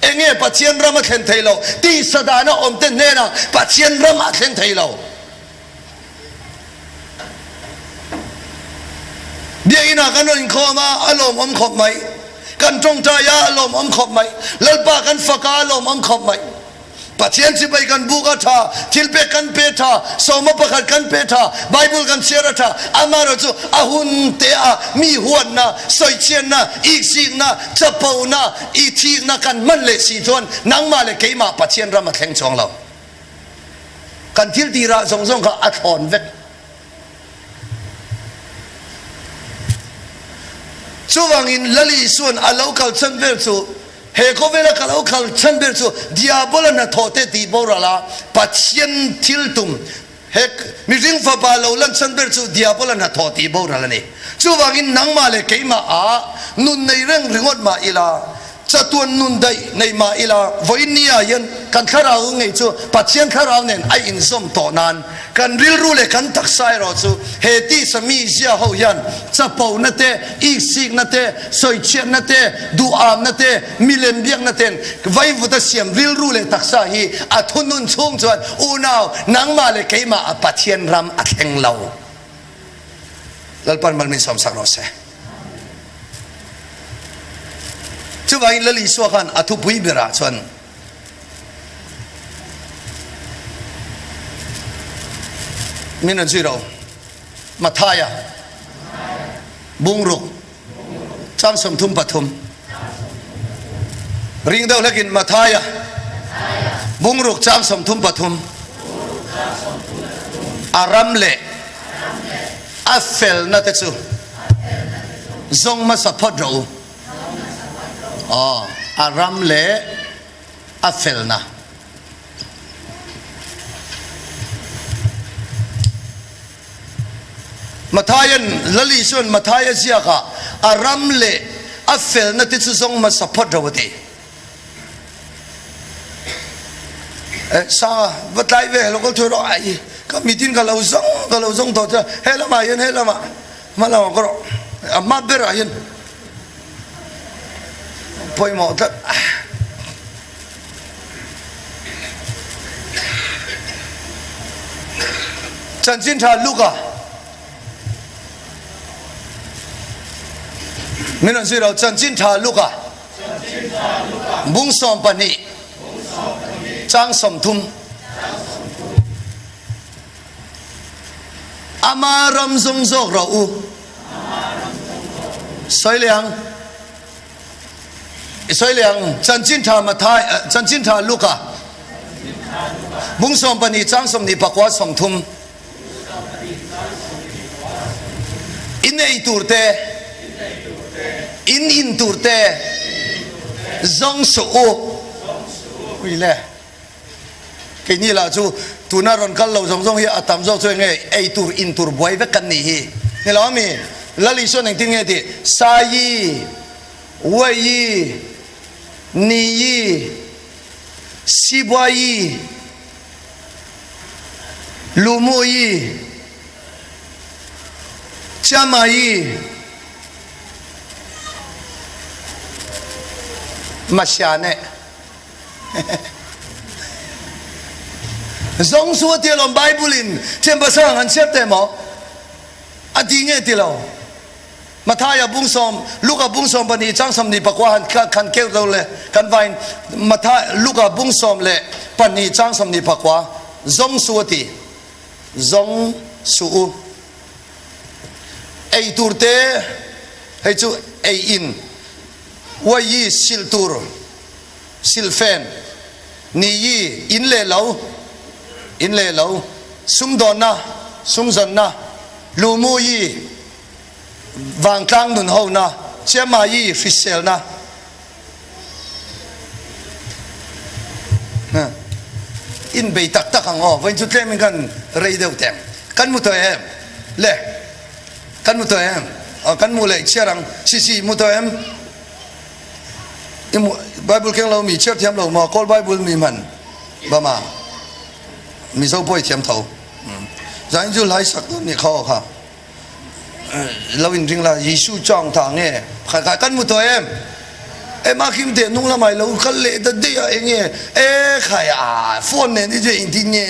Speaker 1: Enge Pathian ram a thlen thei lo? Tisa dana awmte hnenah Pathian ram a thleng thei lo. Biakinah kan rawn inkhawm a, a lawmawm khawp mai. Kan tawngtai a, a lawmawm khawp mai. Lalpa kan fak a, a lawmawm khawp mai. Pathian sipai kan buk a tha, thilpek kan pe tha, sawma pakhat kan pe tha, Bible kan chhiar a tha, amaherawhchu a hun te ah mi huatna, sawichhiatna, iksikna, chapona, i thikna kan hman leh si chuan nangmah leh keimah Pathian ram a thleng chuang lo. Kan thil tirah zawng zawng kha a thlawn vek. Chuvangin Lal Isua'n a lo kal chhan ber chu, he khawvela ka lo kal chhan ber chu Diabola hnathawh te tih boral a, Pathian thil tum, he mihring fapa lo lan chhan ber chu Diabola hnathawh tih boral a ni. Chuvangin nangmah leh keimah ah nun nei reng ringawt mah ila, Chatuan nun daih nei mah ila, vawiin ni ah hian kan thlarau ngei chu Pathian thlarau nen a inzawm tawh nan kan rilru leh kan taksa erawh chu he tisa mi zia ho hian chapona te, iksikna te, sawichhiatna te, duhamna te, milem biakna ten vaivuta siam rilru leh taksa hi a thunun chhung chuan unau nangmah leh keimah a Pathian ram a thleng lo. Lalpan mal min sawmsak rawh se. Chuvangin Lal Isua khan a thupui berah chuan min rawn zui ro. Mathaia bungruk chang 33 ring deuh hlekin Mathaia bungruk chang 33 a ram leh A felna te chu zawng hmasa phawt rawh u. Aw, a ram leh a felna. Matthaia-n, Lal Isua'n Matthaia ziakah a ram leh a felna te chu zawng hmasa phawt rawh u a ti. Eh, sa va tlai ve lo kal thu rawh ai ka mitin ka lo zawng ka lo zawng tawh che he lamah hian he lamah hma lamah ka rawh a hma berah hian pawimawh tlat chanchin tha Luka min rawn zui lo chanchin tha Luka Bung 12 chang 30 Ama ram zawng zawk rawh u. Sawi leh ang. I sawi leh ang. Chanchin tha Mathai, Chanchin tha Luka. Bung 12 chang 29 30. In ei tur te, in in tur te zawng suh u. Ui le, keini lah chu tuna rawn kal lo zawng zawng hi a tam zawk chu enge ei tur in tur buai vek kan nih hi. Ni lo ami? Lal Isuan engtin nge tih? Saii, Uaii, Nii, Sibuaii, Lumuyi, Chamayi, Masiane. Zong su a ti alawm Bible in thian pasal ang han chhiar teh maw? A ti nge ti lo? Mathaia bung sawm, Luka bung 12 chang 29 han khan keuh lo le kan vain Mathai Luka bung 12 chang 29 zong su a ti. Zong su u. Ei tur te. Hei chu ei in uai yi silh tur silhfen ni yi in leh lo in leh lo sumdawnna sumzawnna lumu yi vangtlang nun hona chiama yi hriselna In bei tak tak ang aw, vawiin chu tlemin kan rei deuh teh ang. Kan mu tawh em? Le, kan mu tawh em? Aw, kan mu leh chhiar ang. Si si, mu tawh em? I mu, Bible keng lo mi chhiar thiam lo maw? Kawl Bible mi hman ba ma? Mizo pawh i thiam tho. Zain chu hlai sak dawn nih kha aw kha. Lo in ring la, Jisu chawng ta nge? Khai khai kan mu tawh em? E ma kim teh hnung lamah i lo kal leh ta daih a, enge? E khai a, phone nen i chu engtin nge?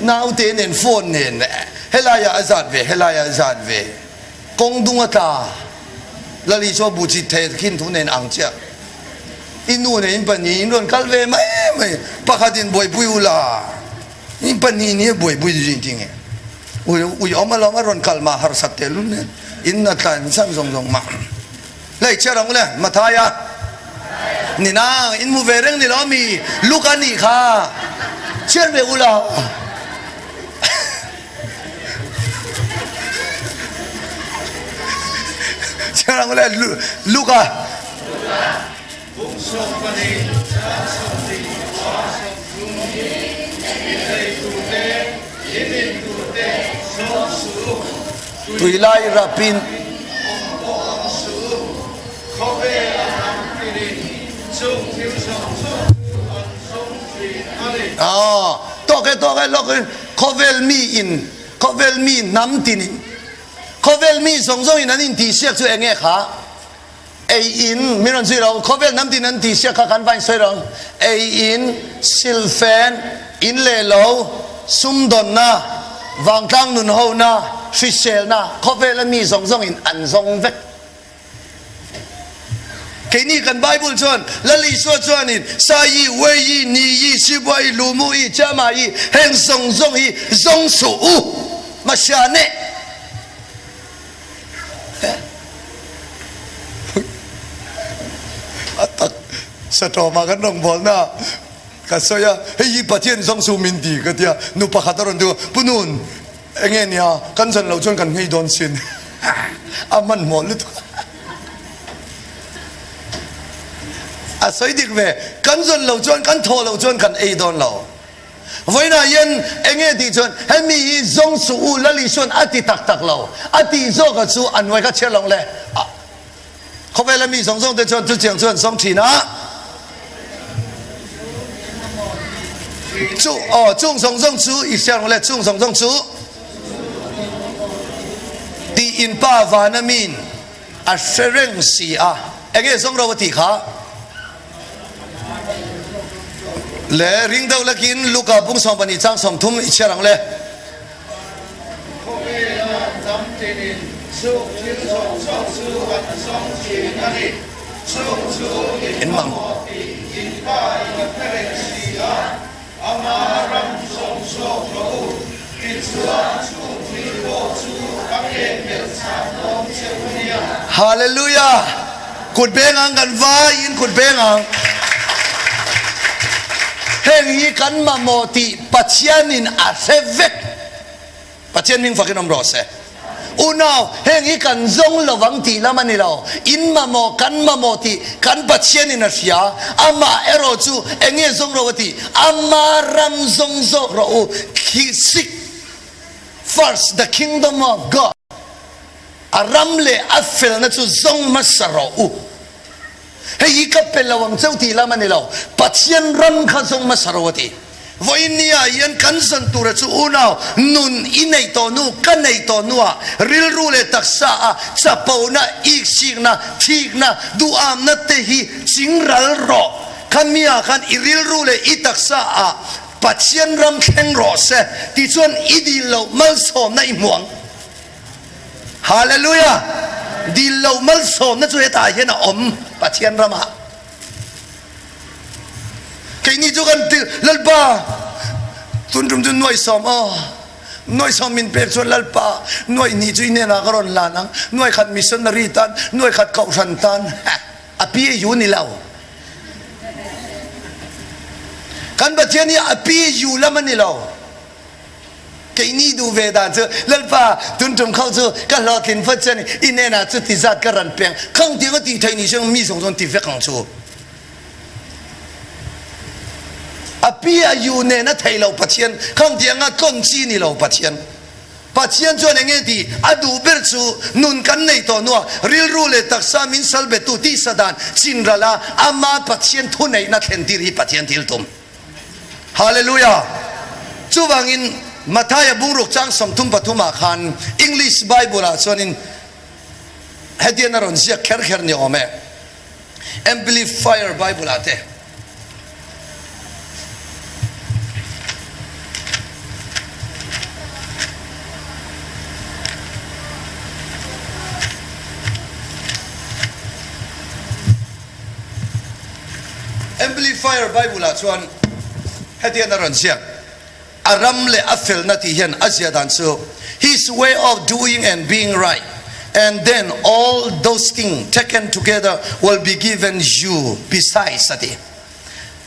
Speaker 1: Naute nen phone nen helaiah a zat ve, helaiah a zat ve. Kawng dung a tla. Lal Isua bu chit thei khin thu nen ang chiah. I nu nen in pahnih in rawn kal ve mai mai, pakhatin buaipui u la. In pahnih nia buaipui chu engtin nge? Ui ui awm alawm a rawn kal mah harsat teh lul nen in a tlan san zawng zawng mah. Lei chhiar ang u le Mathaia ni nang in hmu ve reng ni lo mi Luka nih kha chhiar ve u la. Chhiar ang u le Luka. Tui lai rapin. Tawk e tawk e lawk in khawvel mi in khawvel mi hnam tin in khawvel mi zawng zawng in an intihsiak chu eng nge kha? Ei in min rawn zui lo, khawvel hnam tin an tih sia kha kan vain sawi rang. Ei in, silfen, in leh lo, sumdawnna, vangtlang nun hona, hriselna, khawvela mi zawng zawng in an zawng vek. Keini kan Bible chuan Lal Isua chuanin Sa yi, Wei yi, Ni yi, Sibua yi, Lumu yi, Chiama yi heng zawng zawng hi zawng suh u, Mahsia neh. A tak satawmah kan rawngbawlna ka sawi a, hei hi Pathian zawng chu min ti ka tia, nu pakhat a rawn ti a, Pu Nun, enge nia, kan zan loh chuan kan nghei dawn sin, a hmanhmawh lutuk a sawi dik ve, kan zan loh chuan kan thawh loh chuan kan ei dawn lo. Vawiinah hian enge tih chuan hemi hi zawng suh u Lal Isua'n a ti tak tak lo. A tih zawka chu a hnuai kha chhiar lo le. Khawvela mi zawng zawng te chuan chutiang chu an zawng thin a. Chu aw chung zawng zawng chu i hriat ang le chung zawng zawng chu tih in pa vana min a hre reng si a. Enge zawng ro a tih kha? Le ring deuh lakin Luka bung 12 chang 30 i chhiar ang le.
Speaker 3: Khawvela hnam tinin chung thil zawng zawng chu an zawng thin a ni. Chung chu in mamawh tih in pa in a hre reng si a, ama ram zawng zawk rawh u. Tichuan chung thil pawh chu a pek belh chak dawn che u nia.
Speaker 1: Hallelujah! Kut beng ang kan vaiin kut beng ang. Heng hi kan mamawh tih Pathianin a hre vek. Pathian hming fakin awm rawh se. Unau, heng hi kan zawng lovang tih lam a ni lo. In mamawh, kan mamawh tih kan Pathianin a hria. Amah erawh chu eng nge zawng rawh a tih? Ama ram zawng zawk rawh u. Seek first the kingdom of God. A ram leh a felna chu zawng hmasa rawh u. Hei hi ka pe lo ang cheu tih lam a ni lo, Pathian ram kha zawng hmasa ro a ti. Vawiin ni ah hian kan zan tura chu unau nun i neih tawh hnu, ka neih tawh hnuah rilru leh taksa a chapona, iksikna, thikna, duhamna te hi ching ral rawh. Khami ah khan i rilru leh i taksa ah Pathian ram thleng rawh se tih chuan i dil loh malsawmna i hmu ang. Hallelujah! Dil lo malsawmna chu hetah hian a awm Pathian ramah. Keini chu kan ti Lalpa tun tum chu nuaisawm aw. Nuai sawm min pek chuan Lalpa, nuai hnih chu i hnenah ka rawn lan ang, nuai khat missionary tan, nuai khat kohhran tan, a pi a yu ni lo. Kan Pathian hi a pi a yu lam a ni lo. Keini duh ve dan chu Lalpa, tun tum kho chu ka hlawhtlin vat chuan i hnenah chuti zat ka ran peng. Khang tiang a tih theih ni chuan mi zawng zawng ti vek ang chu. A pi a yu nen a thei lo Pathian, khang tiang a tlawn chi ni lo Pathian. Pathian chuan eng nge tih a duh ber chu nun kan nei tawh hnuah rilru leh taksa min sal bettu tisa dan chin ral a ama Pathian thuneihna thlen tir hi Pathian thil tum. Hallelujah! Chuvangin Mathaia bungruk chang 33 ah khan English Bible ah chuanin hetian a rawn ziak kher kher ni awm e. Amplifier Bible ah te. Amplifier Bible ah chuan hetian a rawn ziak, A ram leh a felna tih hian a zia dan chu, His way of doing and being right, and then all those things taken together will be given you besides a ti.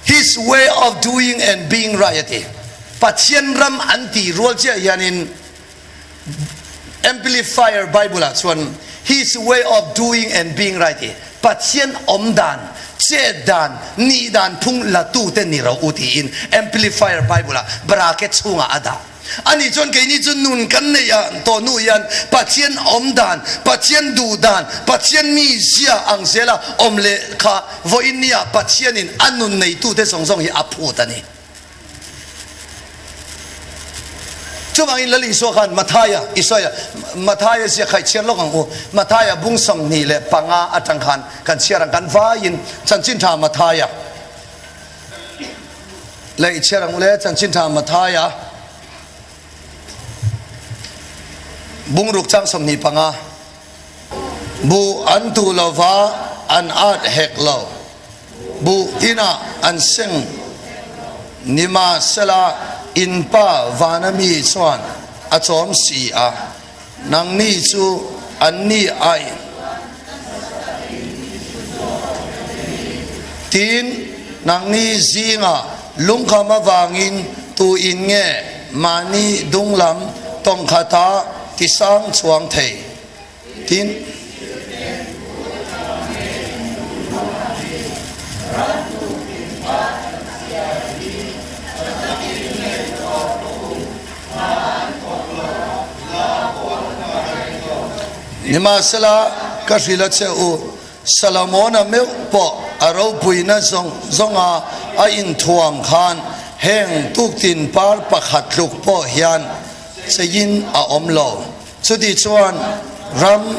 Speaker 1: His way of doing and being right a ti. Pathian ram an tih rual chiah hianin Amplifier Bible ah chuan His way of doing and being right hi Pathian awm dan, chet dan, nih dan phung la tu te ni ro u tiin Amplifier Bible ah bracket chhungah a dah. Ani chuan keini chu nun kan neih ah tawh hnu hian Pathian awm dan, Pathian duh dan, Pathian mi zia ang zela awm leh kha vawiin ni ah Pathianin a nun neitu te zawng zawng hi a phut a ni. Chuvangin Lal Isua khan Mathaia, Isaia, Mathaia ziak kha i chhiar lawk ang u. Mathaia bung 25 atang khan kan chhiar ang, kan vaiin Chanchin Tha Mathaia leh i chhiar ang u le, Chanchin Tha Mathaia bungruk chang 25. Buh an tuh lova an at hek lo. Buh inah an seng. Nimahsela, in pa vana mi chuan a chawm si a, nangni chu anni ai. Tin, nangni zingah lungkham avangin tu in nge mahni dunglam tawngkhata tisang chuang thei? Tin, Nimahsela, ka hrilh a che u, Solomona meuh pawh a ropuina zawng zawnga a inthuam khan heng tuktin par pakhat tluk pawh hian cheiin a awm lo. Chuti chuan ram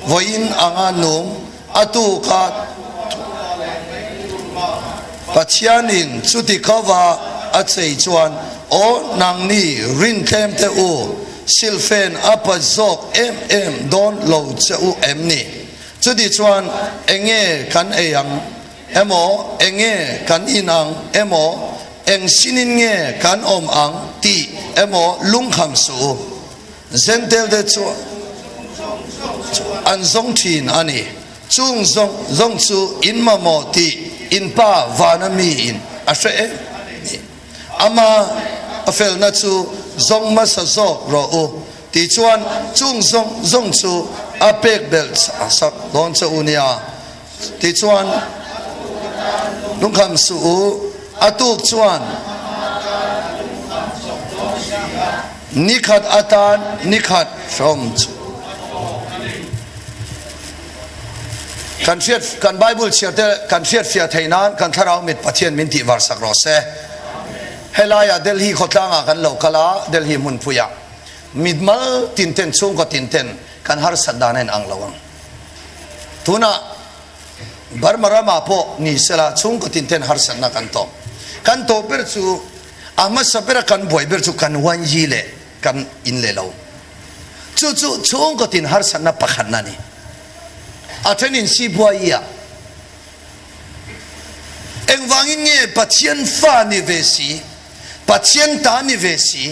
Speaker 1: vawiin anga nung a tuk a, Pathianin chuti kova a chei chuan, Aw nangni rintlem te u, silfen a pa zawk em em dawn lo che u em ni? Chuti chuan enge kan ei ang emaw, enge kan in ang emaw, eng sinin nge kan awm ang tih emaw lungkham suh u. Zentel te chu an zawng thin a ni. Chung zawng zawng chu in mamawh tih in Pa vana mi in a hre em ni. Ama a felna chu zawng hmasa zawk rawh u tih chuan chung zawng zawng chu a pek belh sak dawn che u nia. Tichuan, lungkham suh u, a tuk chuan nikhat atan nikhat hrawm chu kan hriat kan Bible chhiar te kan hriat fiah theih nan kan thlarau mit Pathian min tih var sak rawh se. Helaiah Delhi khawtlangah kan lo kal a, Delhi hmunpuiah mitmal tin ten chhungkaw tin ten kan harsat dan a inang lo ang. Tunah Burma ramah pawh ni sela chhungkaw tin ten harsatna kan tawh. Kan tawh ber chu a hmasa bera kan buai ber chu kan uanyi leh kan in leh lo. Chu chu chhungkaw tin harsatna pakhatna a ni. A thenin Sibuai-ah engvangin nge Pathian fa ni ve si, Pathian ta ni ve si?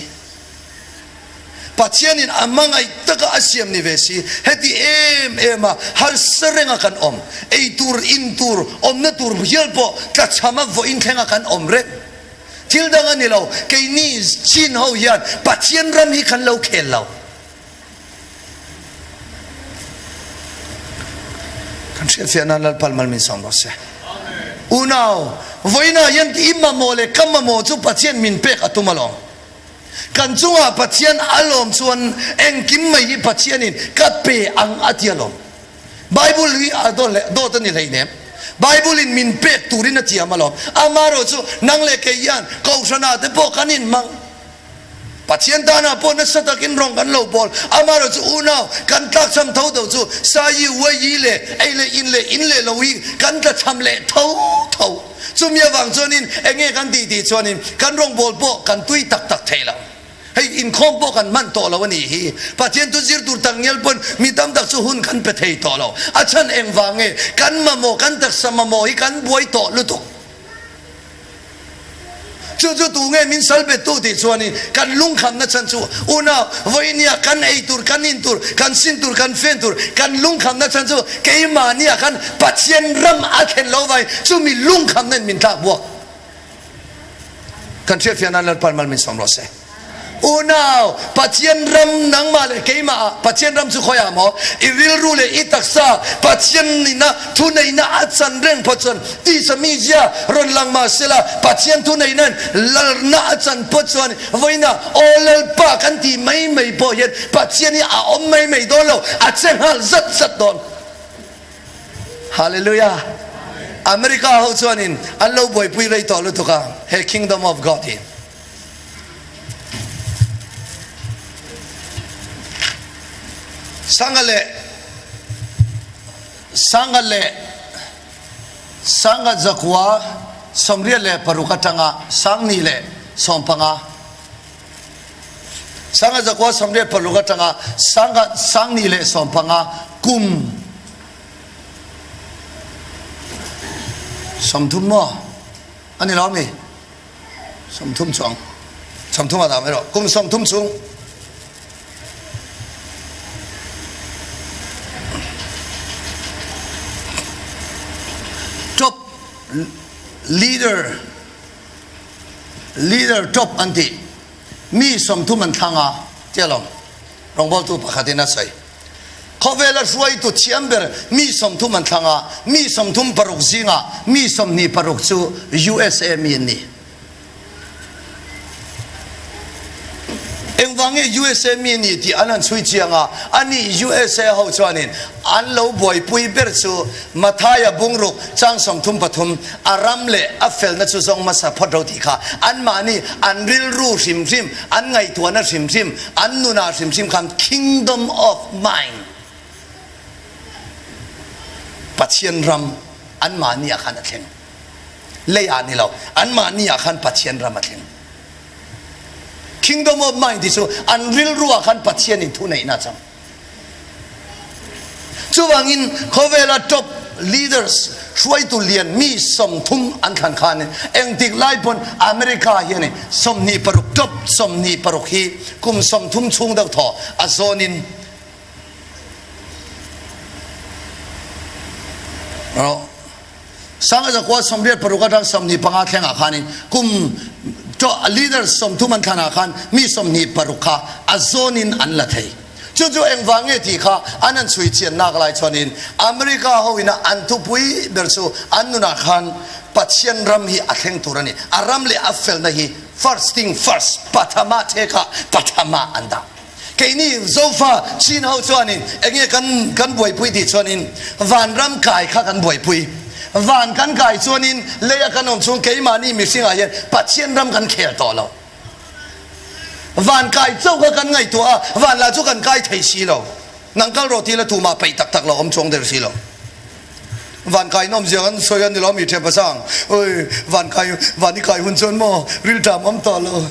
Speaker 1: Pathianin a hmangaih taka a siam ni ve si, heti em em a harsa renga kan awm, ei tur, in tur, awmna tur hial pawh tlachhama vawiin thlenga kan awm reng. Thil dang a ni lo, keini chin ho hian Pathian ram hi kan lo khel lo. Kan hriatfiah nan Lalpal mal min sawm rawh se. Unau, vawiinah hian i mamawh leh ka mamawh chu Pathian min pek a tum alawm. Kan chungah Pathian a lawm chuan engkim mai hi Pathianin ka pe ang a ti alawm. Bible hi a dawt a ni hleinem. Bible in min pek turin a thiam alawm. Amaherawh chu nang leh kei hian Kohhranah te pawh kan inhmang. Pathian tanah pawh nasa takin rawng kan lo pawl. Amaherawh chu unau kan tlakchham tho tho chu Sai, Uai leh ei leh in leh in leh lo hi kan tlachham leh tho tho. Chumi avang chuanin enge kan tih tih chuanin kan rawngbawl pawh kan tui tak tak thei lo. Hei inkhawm pawh kan hman tawh lo a nih hi. Pathian thu zir tur tak ngial pawn mi tam tak chu hun kan pe thei tawh lo. A chhan engvang nge kan mamawh kan taksa mamawh hi kan buai tawh lutuk. Chu chu tu nge min sal bet tu tih chuanin kan lungkhamna chhan chu unau vawinia kan ei tur, kan in tur, kan sin tur, kan fen tur, kan lungkhamna chhan chu keimahnia khan Pathian ram a thlen lo vangin chumi lungkhamna in min tlak buak. Kan hriatfiah nan Lalpan mal min sawm rawh se. Unau, Pathian ram nangmah leh keimah ah Pathian ram chu khawiah maw? I rilru leh i taksa Pathian nihna thuneihna a chan reng phawt chuan tisa mizia rawn lang mah sela Pathian thuneihnain lalna a chan phawt chuan vawiina aw Lalpa kan tih mai mai pawh hian Pathian hi a awm mai mai dawn lo, a che nghal zat zat dawn. Hallelujah! America ho chuanin an lo buaipui rei tawh lutuk a, he Kingdom of God hi. Sanga leh Sanga leh Sanga zakua 86 atanga Sangni leh 15 Sanga zakua 86 atanga Sanga Sangni leh 15 kum 30 maw ani lo mi 30 chuang 30 a dah mai rawh kum 30 chung top leader leader top an ti mi 30 an thlang a tia lawm rawngbawltu pakhatin a sawi Khawvela hruaitu thiam ber mi 30 an thlang a, mi 36 zingah mi 26 chu USA mi an ni. Engvang nge USA mi ni tih an han chhui chiang a, ani USA ho chuanin an lo buaipui ber chu Mathaia bungruk chang 33 a ram leh a felna chu zawng hmasa phawt ro tih kha anmahni an rilru hrim hrim, an ngaihtuahna hrim hrim, An nunah hrimhrim khan Kingdom of Mind, Pathian ram anmahni ah khan a thleng. Lei ah ni lo, anmahni ah khan Pathian ram a thleng. Kingdom of Mind ti chu an rilru ah khan Pathian in thu neihna a chang. Chuvangin khawvela top leaders hruaitu lian mi 30 an thlan khan engtik lai pawn America hian 26 top 26 hi kum 30 chhung deuh thaw a zawnin Sanga zakua 86 atang 25 thlengah khanin kum leaders 30 an thlanah khan mi 26 kha a zawnin an la thei. Chu chu engvang nge tih kha an han chhui chian nak lai chuanin America ho ina an thupui ber chu an nunah khan Pathian ram hi a thleng tur a ni. A ram leh a felna hi first thing first, pathama theka pathama an dah. Keini Zofa Chin ho chuanin enge kan kan buaipui tih chuanin vanram kai kha kan buaipui. Van kan kai chuanin leia kan awm chung keimahni mihringah hian Pathian ram kan khel tawh lo. Van kai chauh kha kan ngaihtuah a, van lah chu kan kai thei si lo. Nang kal rawh tila tumah peih tak tak lo awm chuang der si lo. Van kai nawm zia kan sawi a ni lo mi ṭhian pasang. Oi, van kai, van i kai hun chuan maw rilṭam awm tawh lo,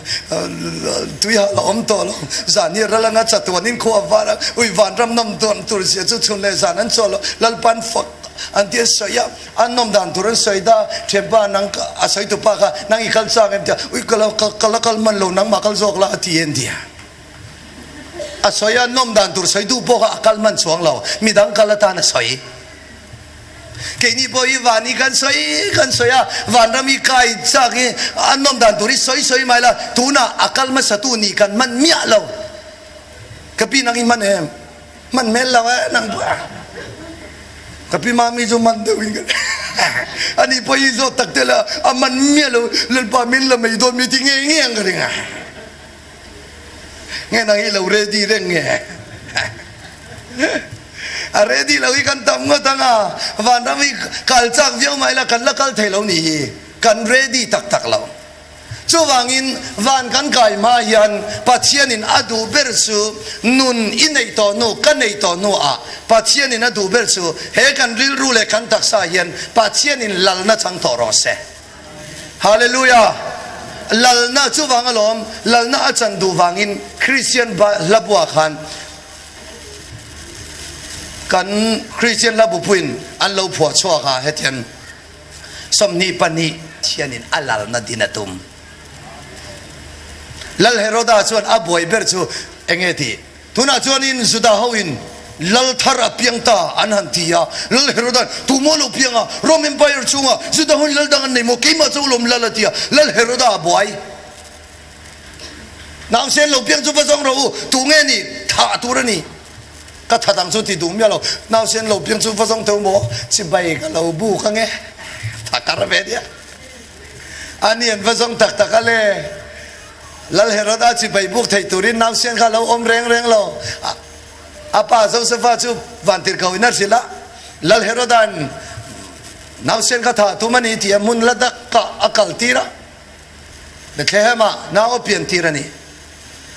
Speaker 1: tui hah la awm tawh lo, zan hi ral anga chatuan in khua var a, ui van ram nawm dawn tur zia chu chhun leh zan an chawh lo, Lalpan fak an ti a sawi a. An nawm dan tur an sawi da, thianpa nang a sawi tu pa kha nang i kal chang em tia, ui ka la ka la kal man lo nangmah kal zawk la a ti en tia. A sawi a, nawm dan tur sawi duh pawh kha a kal hman chuang lo, midang kal atan a sawi. Keini pawh hi van hi kan sawi kan sawi a, vanram hi kai chak hi a nawm dan tur hi sawi sawi mai la, tunah a kal hmasatu nih kan hman miah lo. Ka pi nang i hman em? Hman hmel lo e nang pawh. Ka pi mami chu man deuh in ka ani pawh hi zawt tak te la a man miah lo Lalpa min la mai dawn mi ti ngei ngei ang ka ring a. Nge nang hi lo ready reng nge? A ready lo hi kan tam ngawt ang a, vanram hi kal chak viau mai la kan la kal thei lo nih hi, kan ready tak tak lo. Chuvangin van kan kai hma hian Pathianin a duh ber chu nun i neih tawh hnu, ka neih tawh hnuah Pathianin a duh ber chu he kan rilru leh kan taksa hian Pathianin lalna chang tawh rawh se. Hallelujah! Lalna chuvang alawm, lalna a chan duh vangin Kristian hlabuah khan kan Kristian hlabupuiin an lo phuah chhuak a, hetiang 22 thianin a lalna din a tum. Lal Heroda chuan a buai ber chu enge tih? Tunah chuanin Juda hoin lal thar a piang ta an han ti a, Lal Herodan, Tu maw lo piang a? Rome Empire chhunga Juda hoin lal dang an nei maw? Keimah chu lawm lal a ti a, Lal Heroda a buai. Nausen lo piang chu va zawng rawh u, tu nge ni? Thah tur a ni. Ka that ang chu ti duh miah lo. Nausen lo piang chu va zawng teuh maw? Chibai ka lo buk ange. Tha kar ve nia. A ni an va zawng tak tak a le. Lal Heroda chibai buk theih turin nausen kha a lo awm reng reng lo. A pa Josefa chu vantirhkoh in a hrilh a, Lal Heroda'n nausen kha thah tum a ni tih a hmun la dakah a kal tir a, Bethlehem-ah nau a pian tir a ni.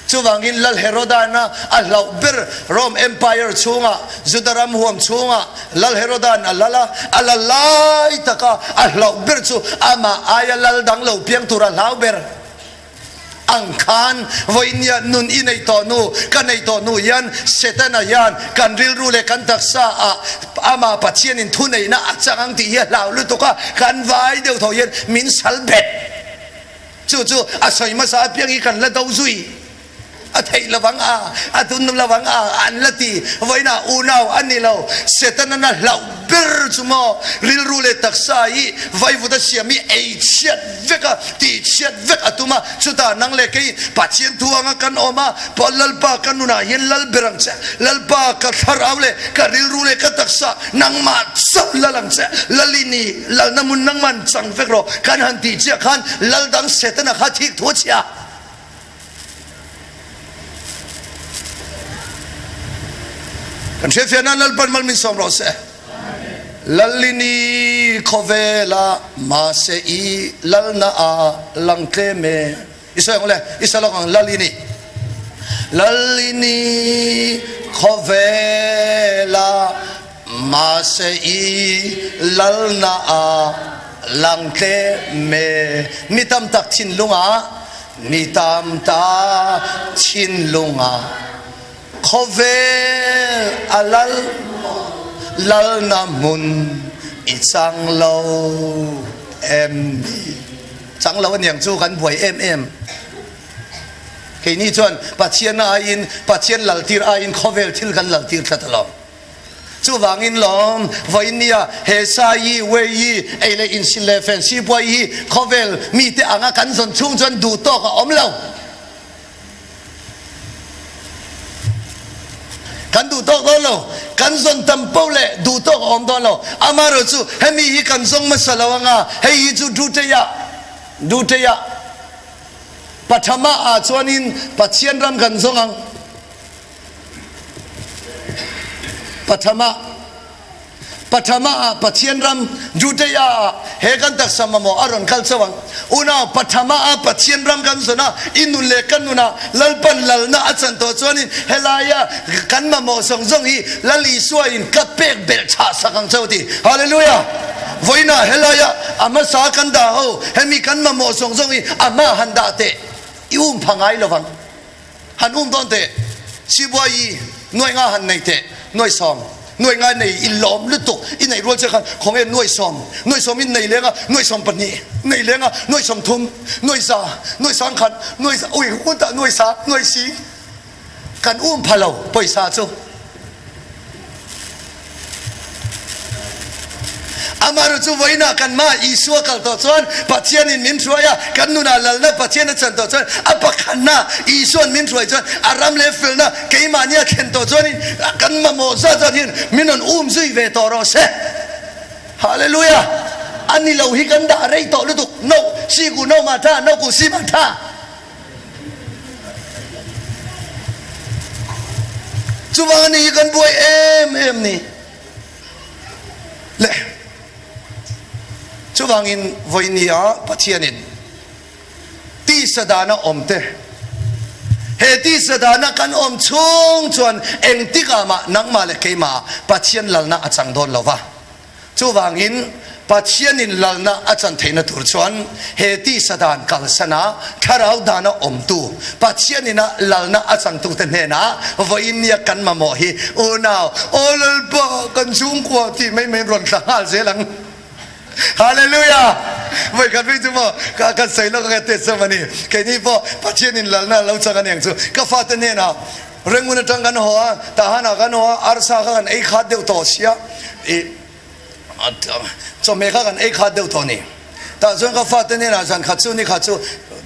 Speaker 1: Chuvangin Lal Heroda'n a hlauh ber Rome Empire chhungah, Juda ram huam chhungah Lal Heroda'n a lal a, a la lai taka a hlauh ber chu amah aia lal dang lo piang tur a hlau ber. Ang khan vawinia nun i neih tawh hnu, ka neih tawh hnu hian Setana hian kan rilru leh kan taksa ah amah Pathianin thuneihna a chang ang tih hi a hlau lutuk a, kan vai deuh tho hian min sal bet. Chu chu a sawi hmasa apiang hi kan la do zui. A theih lovang a, a tun lovang a, an la ti. Vawiinah unau a ni lo, Setana na hlauh ber chu maw rilru leh taksa hi vaivut a siam hi ei chhiat vek a, tih chhiat vek a tum a, chutah nang leh kei Pathian thu anga kan awm a, Paul Lalpa ka nunah hian lal ber ang che, Lalpa ka thlarau leh ka rilru leh ka taksa nangmah chauh lal ang che, lal i ni, lalna hmun nangman chang vek rawh kan han tih chiah khan lal dang Setana kha thik thu a chhia. Kan hriatfiah nan Lalpan mal min sawm rawh se. Lalini khawvela mahse i lalna a lang tlem e. I sawi ang le, i sawi lawk ang Lalini. Lalini khawvela mahse i lalna a lang tlem e. Mi tam tak thinlungah Mi tam ta thinlungah khawvel a lal lalna hmun i chang lo em ni? Chang lo aniang chu kan buai em em. Keini chuan Pathian aiin Pathian laltir aiin khawvel thil kan laltir tlat alawm. Chuvangin lawm, vawiin nia he Sai hi, Wei hi, ei leh insil leh fen sipuai hi khawvel mite anga kan zawn chhung chuan duh tawk a awm lo. Kan duh tawk dawn lo. Kan zawn tam poh leh duh tawk a awm dawn lo. Amaherawh chu hemi hi kan zawng hmasa lo anga hei hi chu Duteia, Duteia Pathama ah chuanin Pathian ram kan zawng ang. Pathama Pathama ah Pathian ram Judea ah he kan taksa mamawh a rawn kal chauh ang. Unau Pathama ah Pathian ram kan zawn a, i nun leh ka nun ah Lalpan lalna a chan tawh chuanin helaia kan mamawh zawng zawng hi Lal Isua in ka pek belh chhah sak ang chauh a ti. Hallelujah! Vawiinah helaia a hmasa kan dah ho, hemi kan mamawh zawng zawng hi a hma han dah teh i um pha ngai lovang. Han um dawn teh, Sibuai nuai nga han nei teh, nuai sawm, nuai nga nei i lawm lutuk, i neih rual che khan khawnge nuai sawm, nuai sawm in nei leng a, nuai sawm pahnih nei leng a, nuai sawm thum, nuai za, nuai sang khat, nuai za, ui hun tah nuai sa, nuai si. Kan um pha lo pawisa chu. Amaherawhchu chu vawiinah kanmah Isua kal tawh chuan Pathianin min hruai a, kan nunah lalna Pathian a chan tawh chuan a pakhatna Isua'n min hruai chuan a ram leh felna keimahni a thlen tawh chuanin kan mamawh zat zat hian min rawn um zui ve tawh rawh se. Hallelujah! A ni lo hi kan dah rei tawh lutuk. No si ku no mah tha, no ku si mah tha. Chuvang ani hi kan buai em em ni le. Chuvangin vawinia Pathianin tisa dana awm te, he tisa dana kan awm chhung chuan engtikah mah nangmah leh keimah Pathian lalna a chang dawn lo va. Chuvangin, Pathianin lalna a chan theihna tur chuan he tisa dan kalsana thlarau dana awmtu Pathianina lalna a changtute hnenah vawiin nia kan mamawh hi unau, Aw Lalpa, kan chhungkua tih mai mai rawn tla nghal zel ang. Hallelujah! Vawi khat phei chu maw ka kan sawi lawk ang e test zawm a ni. Keini pawh Pathianin lalna a lo chang a niang chu ka fate hnenah Rengun atang kan haw a, Tahanah kan haw a, arsa kha kan ei khat deuh tawh sia, ih chawhmeh kha kan ei khat deuh tawh a ni. Tah chuan ka fate hnenah zan khat chu ni khat chu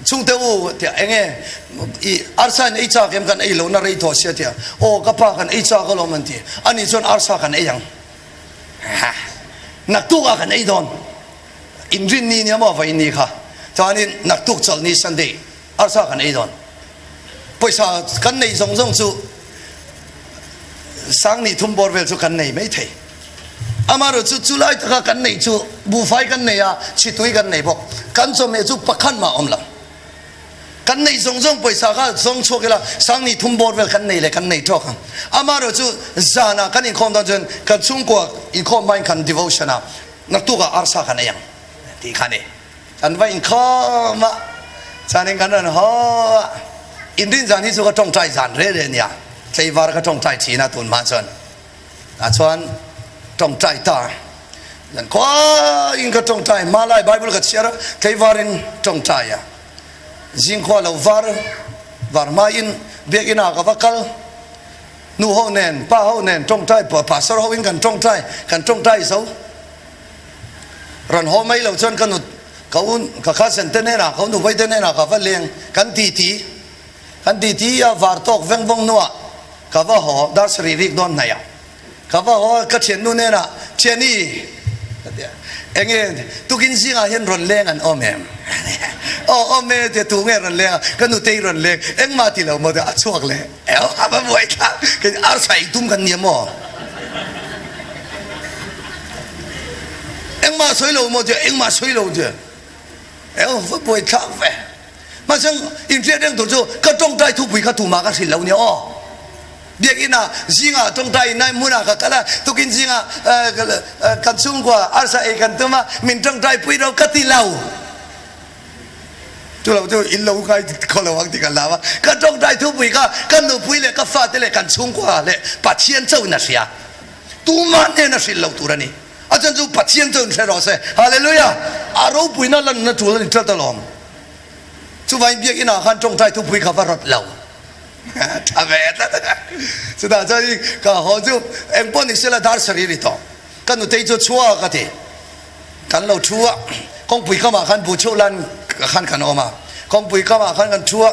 Speaker 1: chhungte u tia eng nge ih arsa in ei chak em kan ei lohna rei tawh sia tia aw ka pa kan ei chak alawm an ti, ani chuan arsa kan ei ang ha naktuk ah kan ei dawn inrinni nia maw vaini kha chuanin naktuk chawlhni Sunday Arsa kan ei dawn. Pawisa kan neih zawng zawng chu sang nih thum bawr vel chu kan nei mai thei. Amaherawh chu chulai taka kan neih chu buhfai kan nei a, chhitui kan nei bawk. Kan chawhmeh chu pakhat mah a awm lo. Kan neih zawng zawng pawisa kha zawng chhuak ila sang nih thum bawr vel kan nei leh kan nei tawk ang. Amaherawh chu zanah kan inkhawm dawn chuan kan chhungkua inkhawm hmain kan devotion a, naktukah arsa kan ei ang tih kha a ni. Kan va inkhawm a, chuanin kan rawn haw a, inrin zan hi chu ka tawngtai zan reh reh nia, tleivar ka tawngtai thin a tun hma chuan, tah chuan tawngtai ta zan khuain ka tawngtai hma lai Bible ka chhiar a, tleivarin tawngtai a, zingkhua lo var var hmain biakinn ah ka va kal, nu ho nen pa ho nen tawngtai pastor ho in kan tawngtai kan tawngtai zo. Rawn haw mai lo chuan ka nu ka u ka cousin te hnenah ka u nupui te hnenah ka va leng kan ti ti kan ti ti a var tawk veng vawng hnuah ka va haw dar sarih rik dawn hnaih ah ka va haw ka thiannu hnenah thiani ka ti a enge tukin zingah hian rawn leng an awm em aw awm e tia tu nge rawn leng a ka nutei rawn leng engmah ti lo maw a chhuak leh eo a va buai thlak kei arsa ei tum kan nia maw. Engmah sawi lo maw tia engmah sawi lo tia eo va buai thlak ve mahse inhriat reng tur chu ka tawngtai thupui kha tumah ka hrilh lo nia aw biakinn ah zingah tawngtai in nai hmunah ka kal a tukin zingah kan chhungkua arsa ei kan tum a min tawngtai pui lo ka ti lo chu lo chu in lo ngai khaw lo ang tih ka hlau a ka tawngtai thupui kha ka nupui leh ka fate leh kan chhungkua leh Pathian chauh in a hria. Tumah hnen a hrilh loh tur a ni. A chuan chu Pathian chuan hre rawh se. Hallelujah! A ropuina lanna tul a ni tlat alawm. Chuvangin biakinn ah khan tawngtai thupui kha va rawt lo. Tha ve tlat. Chutah chuan i ka haw chu eng pawh ni sela dar sarih ri tawh. Ka nutei chu chhuak a ti. Kan lo thu a, kawngpui kamah khan bu chhuh lan khan kan awm a. Kawngpui kamah khan kan thu a,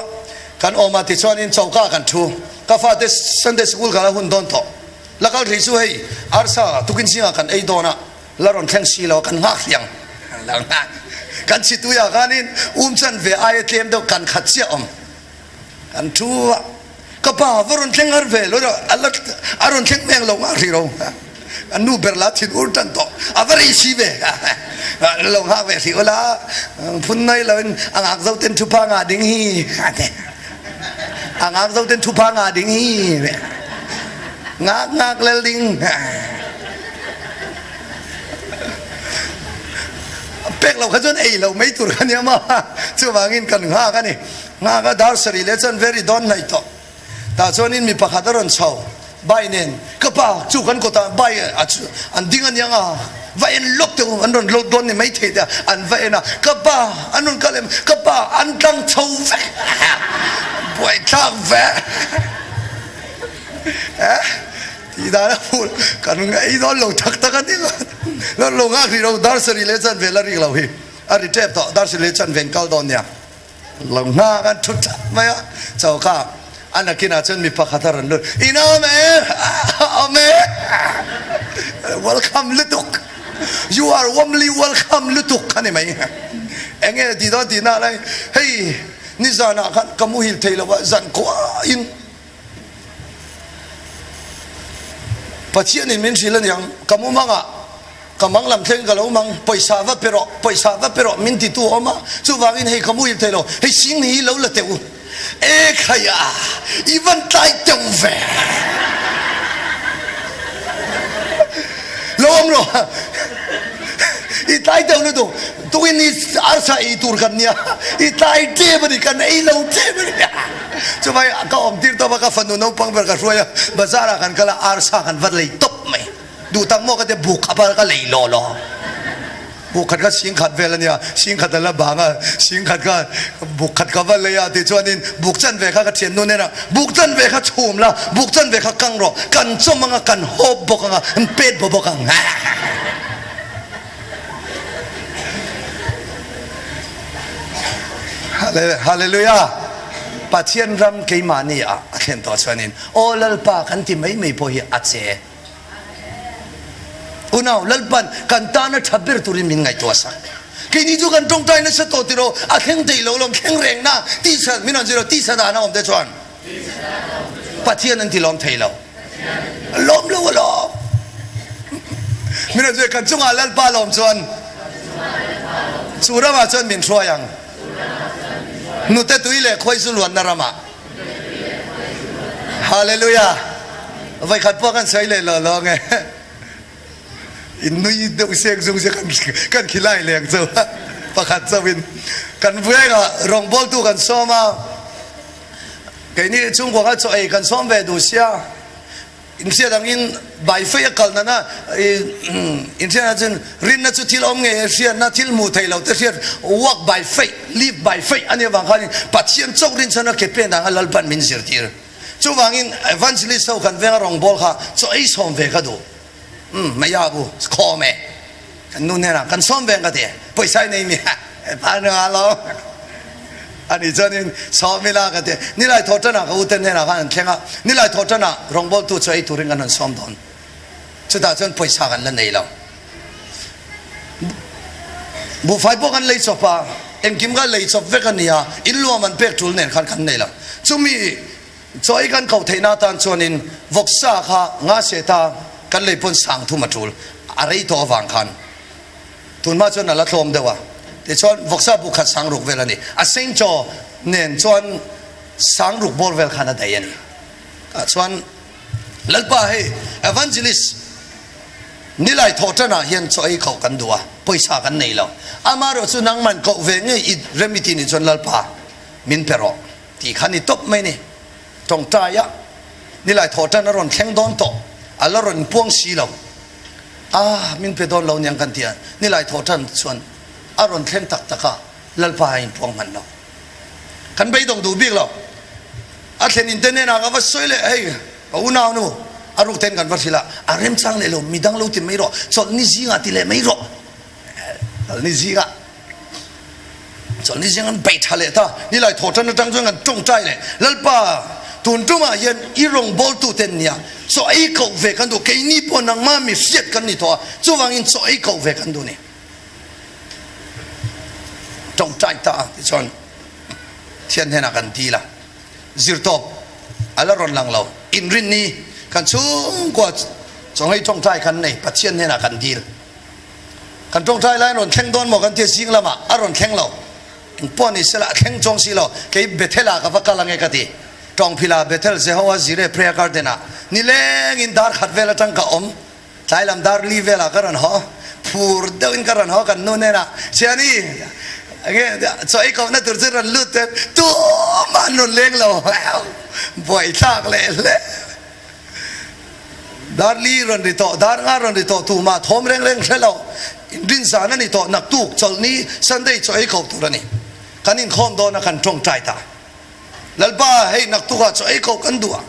Speaker 1: kan awm a tichuanin choka kan thu. Ka fate Sunday school kal a hun dawn tawh. La kal rih chu hei arsa tukin zingah kan ei dawn a, la rawn thleng si lo a kan nghak hliang lo nghak. Kan chhitui ah khanin um chan ve aia tlem deuh kan khat chiah awm. Kan thu a, ka pa va rawn thleng har ve lo a la a rawn thleng meng lo nghak rih ro. An nu ber la thin ur tan tawh a va rei si ve lo nghak ve hrih ula phun nai lo in a ngak zo ten thupa ngah ding hi a ngak zo ten thupa ngah ding hi ngak ngak lel ding pek lo kha chuan ei lo mai tur kha nia ma chuvangin kan nghak ani nghak a dar sarih leh chuan very dawn hnaih tawh Tah chuanin mi pakhat a rawn chho, Bai nen, Ka pa, chu kan kawtah bai an ding a niang a, va en lawk teh u, an rawn lawk dawn ni maithei teh a, an va en a, Ka pa, an rawn kal em? Ka pa, an tlang chho vek, buaithlak vek. Tih dan a phul kan ei dawn lo tak tak a ni lo lo nghak rih lo dar sarih leh chanve la rik lo hi a ri tep tawh dar sarih leh chanve in kal dawn nia lo nghak an thu that mai a choka a nakinah chuan mi pakhat a rawn lut in awm e awm e welcome lutuk you are warmly welcome lutuk a ni mai enge tih dawn tih na lai hei nizanah khan ka muhil thei lo a zan khuain Pathianin min hrilh aniang, ka mumangah ka mang lam thleng ka lo mang, pawisa va pe rawh, pawisa va pe rawh min titu a awm a, chuvangin hei ka muhil thei lo, hei sing hi lo la teh u, e khaia i van tlai teuh ve, lo awm rawh, i tlai teuh lutuk, tukin i arsa ei tur kan nia, i tlai ṭep a ni, kan ei lo ṭep a ni. Chuvai ka awm tir tawp a, ka fanu naupang ber ka hruai a, bazar ah kan kal a, arsa kan va lei tawp mai. Duh tak maw ka tia, buk khap a ka lei law law. Buk khat kha sing khat vel a nia, sing khat a la bang a, sing khat kha buk khat ka va lei a tichuanin buk chanve kha ka thiannu nen a, buk chanve kha chhum la, buk chanve kha kang rawh, kan chawm ang a, kan hawp bawk ang a, an pet baw bawk ang. Hallelujah! Pathian ram keimahni ah a thlen tawh chuanin Aw Lalpa kan ti mai mai pawh hi a che. Unau, Lalpan kan tana tha ber turin min ngaihtuah sak. Keini chu kan tawngtai nasa tawh tiraw, a thleng theih lo lawm, thleng reng na, tisa, min rawn zir aw, tisa dana awm te chuan Pathian an ti lawm thei lo. Lawm lo alawm. Min rawn zir kan chungah Lalpa lawm chuan chu ramah chuan min hruai ang. Hnute tui leh khawi zu luanna ramah. Hallelujah. Vaikhat pawh kan sawi leh lo lo nge. In nui deuh seng zung se kan kan khilai leng chu pakhat chauhin kan vuainga rawngbawltu kan sawm a. Keini chhungkua kha chaw ei kan sawm ve duh sia, inhriat angin bai fei a kal nana inhriatna chuan rinna chu thil awm ngei e, hriatna thil hmuh theih loh te hriat walk by faith, live by faith a nih avang khanin Pathian chauh rinchhan a ke pen anga Lalpan min zirtir. Chuvangin evangelist ho kan venga rawngbawl kha chaw ei sawm ve ka duh. Umm mei a bu khawm e, kan nu hnenah kan sawm ve ang ka ti e, pawisa i nei mi a, pa nu a lo a nih chuanin sawm ila ka ti e, nilai thaw tanah ka ute hnenah khan an thleng a, nilai thaw tanah rawngbawltu chu ei turin kan rawn sawm dawn, chutah chuan pawisa kan la nei lo, buhfai pawh kan lei chawp a, engkim kha lei chawp vek a ni a, in luam an pek tul nen khan kan nei lo, chumi. Chaw ei kan koh theihna atan chuanin vawksa kha nga se ta kan lei pawn sang thum a tul a rei tawh avang khan tunhma chuan a la tlawm deuh a, tichuan vawksa bu khat sang ruk vel a ni. A seng chaw nen chuan sang ruk bawr vel khan a daih a ni. Tah chuan Lalpa hei Evangelist Nilai thawh tanah hian chaw ei koh kan duh a, pawisa kan nei lo. Amaherawhchu nangman koh ve ngei i rem i ti nih chuan Lalpa min pe rawh. Tih kha ni tawp mai ni. Tawngtai a, nilai thawh tan a rawn thleng dawn tawh, a la rawn puang si lo. A, min pe dawn lo niang kan ti a, nilai thawh tan chuan a rawn thleng tak tak a, Lalpa a inpuang hman lo. Kan beidawng duh bik lo. A thlen in te hnenah ka va sawi leh, hei ka unau nu, a ruk ten kan va hrilh a, a remchang leh lo, midang lo ti mai rawh, chawlhni zingah ti leh mai rawh. Chawlhni zingah. Chawlhni zing an beih tha leh ta, nilai thaw tan atang chuan kan tawngtai leh, Lalpa, tun tumah hian i rawngbawltu te nia, chaw ei koh ve kan duh, keini pawh nangmah mi hriat kan ni tawh a, chuvangin chaw ei koh ve kan duh ni. Tawngtai ta a tichuan Thian hnenah kan dil a, zirtawp a la rawn lang lo, inrinni kan chhungkua chawnghei tawngtai kan nei, Pathian hnenah kan dil. Kan tawngtai lai an rawn thleng dawn maw kan tia zing lamah a rawn thleng lo. Eng pawh ni sela a thleng chuang si lo. Kei Bethel ah ka va kal ange ka ti. Tawngphila Bethel Jehovah Jireh Prayer Garden ah nileng in dar khat vel atang ka awm. Tlai lam dar li velah ka rawn haw. Phur deuh in ka rawn haw kan nu hnenah, Siani, enge chaw ei kohna tur chu rawn lut teh tumah an rawn leng lo. Buaithlak leh hle. Dar li rawn ri tawh, dar nga rawn ri tawh, tumah thawm reng reng hre lo. Inrin zan a ni tawh, naktuk chawlhni Sunday chaw ei ko tur a ni. Kan inkhawm dawn a kan tawngtai ta. Lalpa, hei naktukah chaw ei ko kan duh a.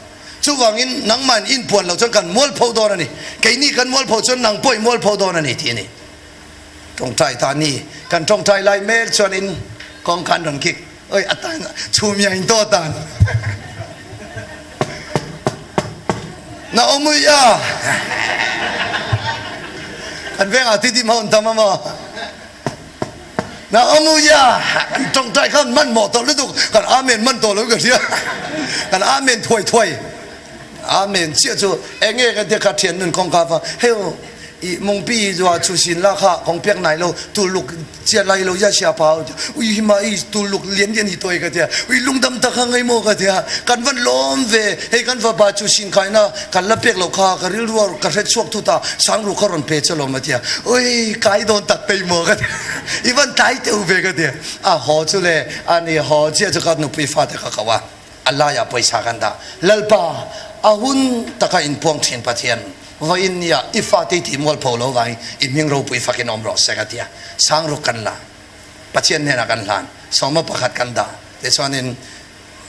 Speaker 1: Chuvangin nangmah in inpuan lo chuan kan mualpho dawn a ni. Keini kan mualpho chuan nang pawh i mualpho dawn a ni tih a ni. Tawngtai ta ni. Kan tawngtai lai mek chuanin kawngka an rawn kik. Oi a tan chhum ia in dawt dan. Na awmui a. Kan vengah tidim ho an tam a maw? Na amuia kan tawngtai khan man mawh tawh lutuk kan amen man tawh lo ka hria kan amen thuai thuai amen chiah chu enge kan tia kha thian nun kawngka fa heo i mungpi zua chu sin la kha kong piak nai lo tuluk chia lai lo ya sia pa ui hi ma i tuluk lian lian hi toi ka tia ui lungdam tak kha ngai mo ka tia kan van lawm ve hei kan va ba chu sin kai na kan la pek lo kha ka rilru ka hre chhuak thu ta sangru kha rawn pe che lawm a tia ui kai dawn tak pei maw ka ti i van tlai teuh ve ka ti a haw chu le ani haw chiah chu ka nupui fate ka ko a a laiah pawisa kan dah lalpa a hun taka inpuang thin Pathian vawiin nia i fate i tih mualpho lo vangin i hming ropui fakin awm rawh se ka tia sangruk kan la Pathian hnenah kan hlan sawma pakhat kan dah tichuanin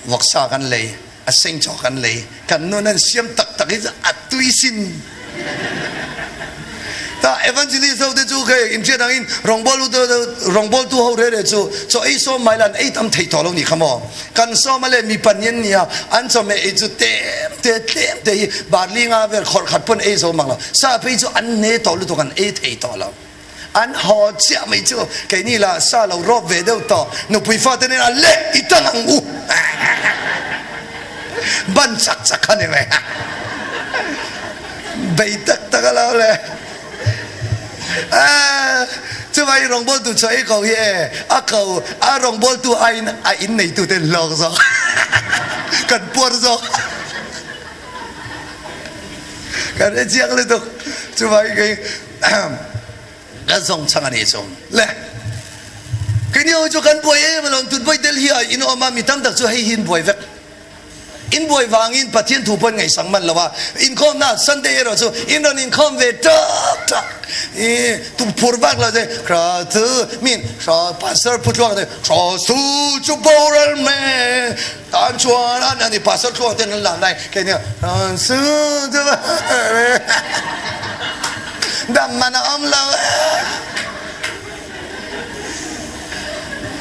Speaker 1: Vawksa kan lei, a sengchaw kan lei, kan nun an siam taktak hi a tui sin. Ta evangelist ho te chu khe in hriat angin rawngbawl rawngbawl tu ho re re chu chaw ei sawm mai la an ei tam thei tawh lo ni kha maw. Kan sawm a le mi panian nia an chawhmeh ei chu tlem te tlem te hi barli nga vel khawrh khat pawn ei zo mang lo. Sa phei chu an hne tawh lutuk an ei thei tawh lo. An haw chiah mai chu keini lah sa lo rawp ve deuh tawh nupui fate nen a leh i tang ang u ban chak chak kha ni mai bei tak tak a lo le chuvai rawngbawl tu chaw ei ko hi e a ko a rawngbawl tu aiin a in nei tu ten hlawk zawk kan puar zawk kan hre chiang lutuk chuvai kei Kan zong chang a ni chung le keini ho chu kan buai em alawm tun buai Delhi ah in awm a mi tam tak chu hei hi in buai vek in buai vangin Pathian thu pawh in ngaihsak man lo a inkhawm na Sunday erawh chu in rawn inkhawm ve ṭak ṭak i tu phur vak lo che hra chu min hra pastor phu thluak te hra su chu boral me tan chuan an ani pastor thluak ten an lan lai keini hra su chu Dam man a awm lo e.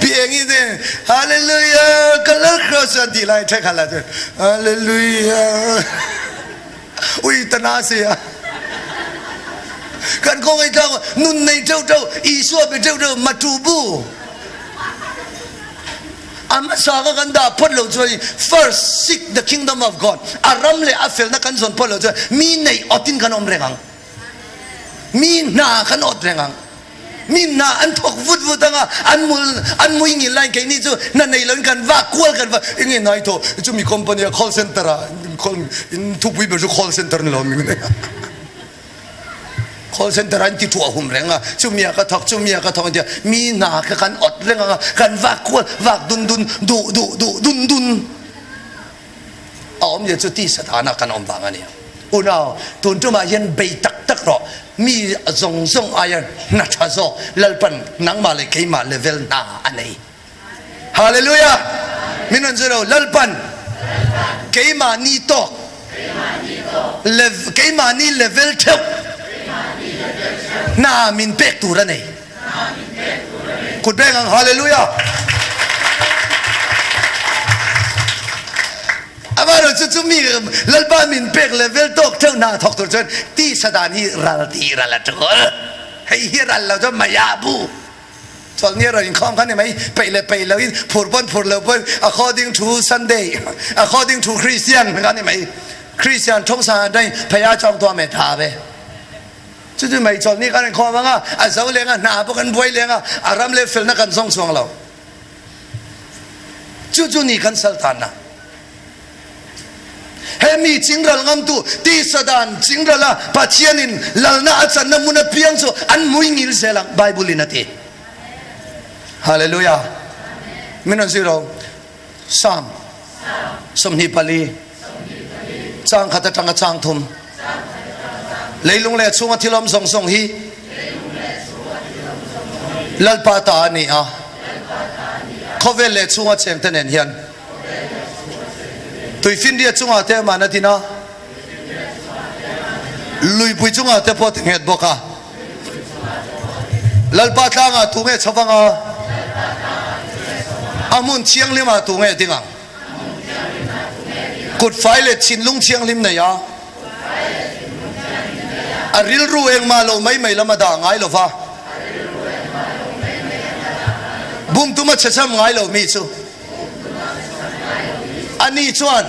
Speaker 1: Piang i te Hallelujah ka lal cross an ti lai thek hala te Hallelujah ui tana si a kan ko ngai tlang nun nei teu teu Isua be teu teu matu bu a hmasa ka kan dah phot lo chuan first seek the kingdom of God a ram le a felna kan zawn phot lo chuan mi nei awtin kan awm reng ang mi hna kan awt reng ang mi hna an thawk vut vut anga an mul an mui ngil lai keini chu na nei lo in kan vak kual kan va enge nai tho chu mi company a call center a in thupui ber chu call center ni lo mi Call center an ti thuah hum reng a, chumi ah ka thawk, chumi ah ka thawk an ti a, mi hna kha kan awt reng ang a, kan vak kual, vak dun dun, duh duh duh dun dun. A awmzia chu tisa danah kan awm vang a ni. Unau, tun tumah hian bei tak tak rawh, mi zawng zawng aia hna tha zawk Lalpan nangmah leh keimah level hna a nei. Hallelujah! Min rawn zir lo, Lalpan keimahni tawk, keimahni level theuh hna min pek tur a nei. Kut beng ang, Hallelujah! Amaherawhchu chu chu mi Lalpa min pek level tawk theuh hna thawk tur chuan tisa dan hi ral tih ral a tul. Hei hi ral lo chuan maya bu. Chawlhni a rawn inkhawm kha ni mai, peih leh peih loin, phur pawn phur lo pawn, according to Sunday, according to Christian kha ni mai. Christian thawngsang atangin phei a chawng tuah me tha ve. Chu chu mai chawlhni kan inkhawm anga, a zo leng a, hna pawh kan buai leng a, a ram leh felna kan zawng chuang lo. Chu chu ni kan saltanna. He mi chingral ngamtu tisa dan chingrala Pathianin lalna a channa hmun apiang chu an mui ngil zel ang Bible in a ti. Hallelujah. Min rawn zir ro. Psalm 24 chang khat atanga chang thum. Leilung leh chhunga thil awm zawng zawng hi Lalpa ta a ni a. Khawvel leh chhunga chengte nen hian. Tuifinriat chungah te aman a din a, luipui chungah te pawh a ti nghet bawk a. Lalpa tlangah tu nge chho vang a, a hmun thianghlimah tu nge ding ang? Kut fai leh thinlung thianghlim nei a, a rilru engmah lo mai mai lam a dah ngai lo va, bumtum a chhecham ngai lo mi chu ani chuan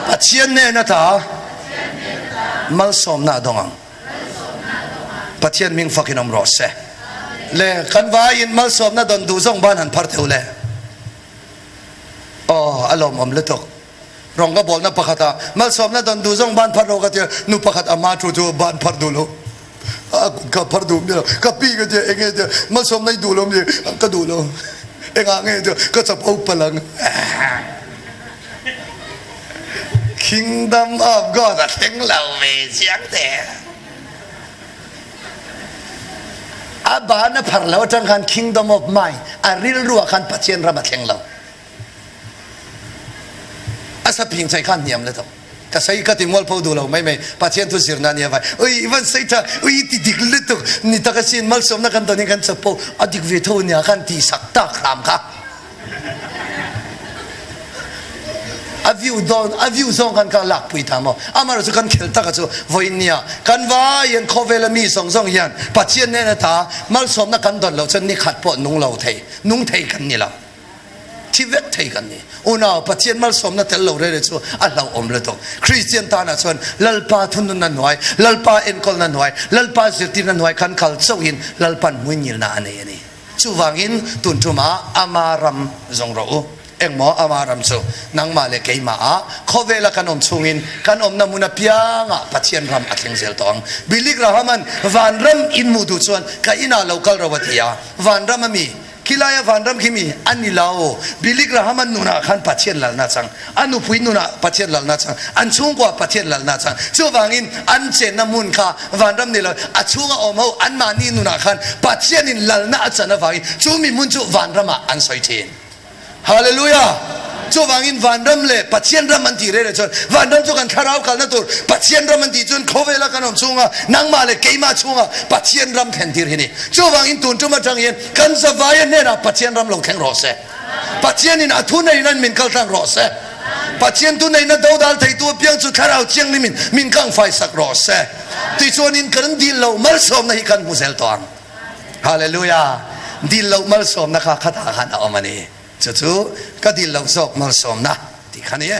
Speaker 1: Pathian hnen ata malsawmna a dawng ang. Pathian hming fakin awm rawh se. Le kan vaiin malsawmna dawn duh zawng ban han phar theuh le. Aw a lawmawm lutuk. Rawng ka bawlna pakhatah malsawmna dawn duh zawng ban phar rawh ka ti a, nu pakhat a hma thu chu ban phar duh lo. A kut ka phar duh miah lo. Ka pi ka ti a, enge ti a, malsawmna i duh lo mi? Ka duh lo. Engah nge ti a, ka chapo palh ang. Kingdom of God a thleng lo ve chiang teh. A ban a phar lo atang khan Kingdom of Mind a rilru ah khan Pathian ram a thleng lo. A saphing chai khan hniam le to. Ka sei ka ti mualpho duh lo mai mai Pathian thu zirna nia vai. Ui i van sei tha ui i ti dik lutuk ni tak asin malsawmna kan tawn in kan chapo a dik ve tho nia khan ti sak tak hram kha. A view dawn a view zawng khan ka lak pui ta maw amaherawh chu kan khel taka chu vawiin nia kan vai hian khawvela mi zawng zawng hian Pathian nen ata malsawmna kan dawn loh chuan ni khat pawh nung lo thei nung thei kan ni lo thi vek thei kan ni unau Pathian malsawmna tel lo rere chu a hlauhawm lutuk Kristian tanah chuan Lalpa thununna hnuai Lalpa enkawlna hnuai Lalpa zirtirna hnuai kan kal chauhin Lalpan hmuingilna a nei a ni. Chuvangin tun tumah ama ram zawng rawh u. Engmaw ama ram chu nangmah leh keimah ah khawvela kan awm chhungin kan awmna hmun apiangah Pathian ram a thleng zel tawh ang. Billy Graham-a'n vanram in hmuh duh chuan ka inah lo kal ro a ti a, vanram a mi? Khilaia vanram khi mi a ni lo. Billy Graham-a nunah khan Pathian lalna a chang. A nupui nunah Pathian lalna a chang. An chhungkuaah Pathian lalna a chang. Chuvangin an chenna hmun kha vanram ni lo, a chhunga awm ho anmahni nunah khan Pathianin lalna a chan avangin chu mi hmun chu vanramah an sawi thin. Hallelujah! Chuvangin vanram leh Pathian ram an tih reh reh chuan vanram chu kan thlarau kalna tur Pathian ram an tih chuan khawvela kan awm chhunga nangmah leh keimah chhunga Pathian ram thlen tir hi ni. Chuvangin tun tum atang hian kan zavaia hnenah Pathian ram lo thleng rawh se. Pathianin a thu neinan min kaltlang rawh se. Pathian tu neihna dodal theitu apiang chu Thlarau Thianghlimin min kangfai sak rawh se. Tichuanin kan dil loh malsawmna hi kan hmu zel tawh ang. Hallelujah! Dil loh malsawmna kha khatah khan a awm a ni. Chu chu ka dil loh zawk malsawmna tih kha ni e.